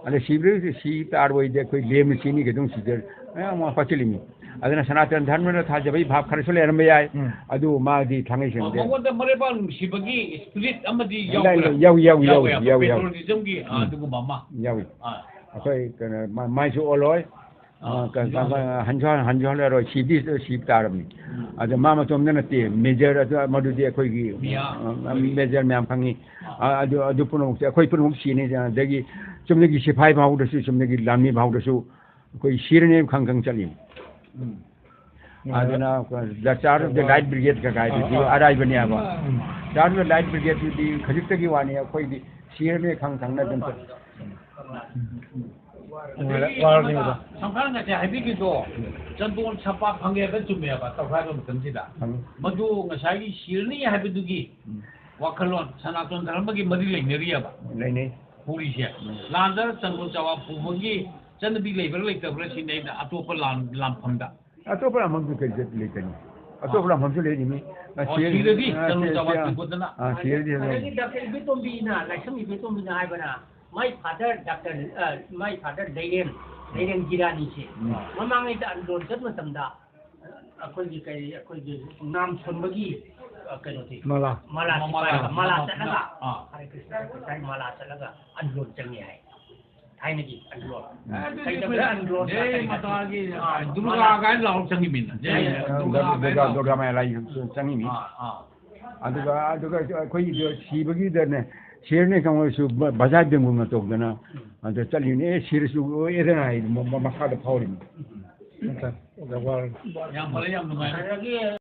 ꯑꯗ ꯁꯤꯕꯗ ꯁꯤ ꯇꯥꯔꯕ ꯑꯣꯏꯗꯤ ꯑꯩꯈꯣꯏ ꯂꯦꯝꯅ ꯁꯤꯅꯤ ꯀꯩꯗꯧ ꯁꯤꯗ-, ꯃꯌꯥꯝ ꯑꯃ ꯍꯥꯞꯆꯤꯜꯂꯤꯃꯤ꯫ ꯑꯗꯨꯅ ꯁꯅꯥꯇꯟ ꯙꯔꯃꯗ ꯊꯥꯖꯕꯒꯤ ꯚꯥꯞ ꯈꯔꯁꯨ ꯂꯩꯔꯝꯕ ꯌꯥꯏ꯫ ꯎꯝ꯫ ꯑꯗꯨ ꯃꯥꯗꯤ ꯊꯥꯡꯉꯩ ꯁꯦꯡꯗꯦ꯫ ꯃꯉꯣꯟꯗ ꯃꯔꯩꯕꯥꯛ ꯅꯨꯡꯁꯤꯕꯒꯤ ꯁ꯭ꯄꯤꯔꯤꯠ ꯑꯃꯗꯤ ꯂꯩ, ꯌꯥꯎꯕ꯭ꯔꯥ? ꯂꯩ, ꯌꯥꯎꯏ, ꯌꯥꯎꯏ, ꯌꯥꯎꯏ, ꯌꯥꯎꯏ, ꯌꯥꯎꯏ, ꯌꯥꯎꯏ꯫ ꯄꯦꯇ꯭ꯔꯣꯇꯤꯖꯝꯒꯤ, ꯑꯥ, ꯎꯝ꯫ ꯑꯗꯨꯒꯨꯝꯕ ꯑꯃ꯫ ꯌꯥꯎꯏ꯫ ꯑꯥ꯫ ꯑꯩꯈꯣꯏ ꯀꯩꯅꯣ, ꯃꯥ-, ꯃꯥꯏꯁꯨ ꯑꯣꯜꯂꯣꯏ꯫ ꯑꯥ, ꯑꯥ, ꯀ-, ꯀ-, ꯀ-, ꯍꯟꯁꯨ ꯍꯟ-, ꯍꯟꯁꯨ ꯍꯜꯂꯔꯣꯏ, ꯁꯤꯕꯗꯤ ꯁꯤꯕ ꯇꯥꯔꯕꯅꯤ꯫ ꯎꯝ꯫ ꯑꯗꯣ ꯃꯥ ꯃꯇꯣꯝꯇ ꯅꯠꯇꯦ, ꯃꯦꯖꯔ ꯑꯗꯨ, ꯃꯗꯨꯗꯤ ꯑꯩꯈꯣꯏꯒꯤ, ꯃꯤꯌꯥ-, ꯑ, ꯃꯦꯖꯔ ꯃꯌꯥꯝ ꯈꯪꯉꯤ꯫ ꯑꯥ꯫ ꯑ-, ꯑꯗꯨ, ꯑꯗꯨ ꯄꯨꯝꯅꯃꯛꯁꯦ ꯑꯩꯈꯣꯏ ꯄꯨꯝꯅꯃꯛ ꯁꯤꯅꯤ꯫ ꯑꯗꯒꯤ ꯆꯨꯝꯅꯒꯤ ꯁꯤꯐꯥꯏ ꯐꯥꯎꯗꯁꯨ, ꯆꯨꯝꯅꯒꯤ ꯂꯥꯟꯃꯤ ꯐꯥꯎꯗꯁꯨ ꯑꯩꯈꯣꯏ ꯁꯤꯔꯅꯤ ꯈꯪ ꯈꯪ ꯆꯠꯂꯤ꯫ ꯎꯝ꯫ ꯑꯗꯨꯅ Charge of the Light Brigade ꯀ ꯀꯥꯏꯗꯨꯗꯤ ꯑꯔꯥꯏꯕꯅꯦꯕ꯫ Charge of the Light Brigade ꯇꯨꯗꯤ ꯈꯖꯤꯛꯇꯒꯤ ꯋꯥꯅꯤ, ꯑꯩꯈꯣꯏꯗꯤ ꯁꯤꯔꯅꯤ ꯈꯪ ꯈꯪꯅ ꯑꯗꯨꯝ ꯆꯠ-, ꯅꯨꯡꯉꯥꯏꯔꯦ, ꯋꯥꯔꯅꯤ ꯑꯣꯖꯥ꯫ ꯁꯪꯐꯥꯟ ꯉꯁꯥꯏ ꯍꯥꯏꯕꯤꯈꯤꯗꯣ, ꯆꯟꯗꯣꯟ ꯁꯝꯄꯥ ꯐꯪꯉꯦ ꯍꯥꯏꯕ ꯆꯨꯝꯃꯦꯕ ꯇꯧꯈꯥꯏꯕ ꯃꯇꯝꯁꯤꯗ꯫ ꯐꯪꯉꯤ꯫ ꯃꯗꯨ ꯉꯁꯥꯏꯒꯤ ꯁꯤꯔꯅꯤ ꯍꯥꯏꯕꯗꯨꯒꯤ ꯋꯥꯈꯜꯂꯣꯟ ꯁꯅꯥꯇꯣꯟ ꯙꯔꯃꯒꯤ ꯃꯔꯤ ꯂꯩꯅꯔꯤꯑꯕ꯫ ꯂꯩꯅꯩ꯫ ꯄꯨꯔꯤꯁꯦ꯫ ꯂꯥꯟꯗ ꯆꯟꯗꯣꯟ ꯆꯋꯥ ꯄꯨꯕꯒꯤ ꯆꯠꯅꯕꯤ ꯂꯩꯕ꯭ꯔꯥ ꯂꯩꯇꯕ꯭ꯔꯥ ꯁꯤꯅꯤ ꯑꯩꯅ ꯑꯇꯣꯞꯄ ꯂꯥꯟ-, ꯂꯥꯟꯐꯝꯗ꯫ ꯑꯇꯣꯞꯄ ꯂꯥꯟꯐꯝꯁꯨ ꯀꯔꯤ ꯂꯩꯇꯅꯤ? ꯑꯇꯣꯞꯄ ꯂꯥꯟꯐꯝꯁꯨ ꯂꯩꯔꯤꯅꯤ꯫ ꯑꯣ, ꯁꯤꯔꯗꯤ ꯆꯟꯗꯣꯟ ꯆꯋꯥ ꯄꯨꯕꯗꯅ? ꯑꯥ, ꯁꯤꯔꯗꯤ ꯑꯗꯒꯤ ꯗꯥꯛꯇꯔ ꯏꯕꯦꯇꯣꯝꯕꯤꯅ, ꯂꯥꯏꯁ꯭ꯔꯝ ꯏꯕꯦꯇꯣꯝꯕꯤꯅ ꯍꯥꯏꯕꯅ, ꯃꯥꯏ ꯐꯥꯗꯔ ꯗꯥꯛꯇꯔ, ꯑ, ꯃꯥꯏ ꯐꯥꯗꯔ ꯂꯩꯔꯦꯝ, ꯂꯩꯔꯦꯝ ꯒꯤꯔꯥꯅꯤꯁꯦ꯫ ꯃꯃꯥꯡꯉꯩꯗ ꯑꯟꯗꯣꯂꯟ ꯆꯠꯄ ꯃꯇꯝꯗ, ꯑ, ꯑꯩꯈꯣꯏꯒꯤ ꯀꯔꯤ, ꯑꯩꯈꯣꯏꯒꯤ ꯅꯥꯝ ꯁꯣꯟꯕꯒꯤ, ꯑ, ꯀꯩꯅꯣꯁꯦ, ꯃꯂꯥ꯫ ꯃꯂꯥ ꯁꯤꯐꯥꯏ, ꯃꯂꯥ ꯆꯠꯂꯒ, ꯑꯥ꯫ ꯍꯔꯦ ꯀ꯭ꯔꯤꯁꯅ ꯍꯔꯦ ꯀ꯭ꯔꯤꯁꯅ ꯃꯂꯥ ꯆꯠꯂꯒ ꯑꯟꯗꯣꯂꯟ ꯆꯪꯉꯦ ꯍꯥꯏ꯫ ꯊꯥꯏꯅꯒꯤ ꯑꯟꯗ꯭ꯔꯣꯜ꯫ ꯖꯩ ꯃꯇꯥꯒꯤ ꯗꯨꯔꯒꯥ ꯀꯥꯏꯅ ꯂꯥꯎ ꯆꯪꯉꯤꯃꯤꯅ꯫ ꯖꯩ ꯗꯨꯔꯒꯥ ꯀꯥꯏꯅ ꯗꯨꯔꯒꯥ, ꯂꯥꯎ꯫ ꯗꯨꯔꯒꯥ ꯃꯌꯥ ꯂꯥꯏ ꯆꯪꯉꯤꯃꯤ꯫ ꯑꯥ, ꯑꯥ꯫ ꯑꯗꯨꯒ, ꯑꯗꯨꯒ ꯑꯩꯈꯣꯏꯒꯤ ꯁꯤꯕꯒꯤꯗꯅꯦ, ꯁꯤꯔꯅꯤ ꯈꯪꯕꯁꯨ ꯕ-, ꯕꯖꯥꯔ ꯕꯦꯡꯒꯨꯜꯅ ꯇꯧꯗꯅ ꯑꯗ ꯆꯠꯂꯤꯕꯅꯤ꯫ "ꯑꯦ, ꯁꯤꯔꯁꯨ ꯑꯦꯗꯅ" ꯍꯥꯏ ꯃ-, ꯃ-, ꯃꯈꯥꯗ ꯐꯥꯎꯔꯤꯃꯤ꯫ ꯌꯥꯝ ꯐꯔꯦ, ꯌꯥꯝ ꯅꯨꯡꯉꯥꯏꯔꯦ꯫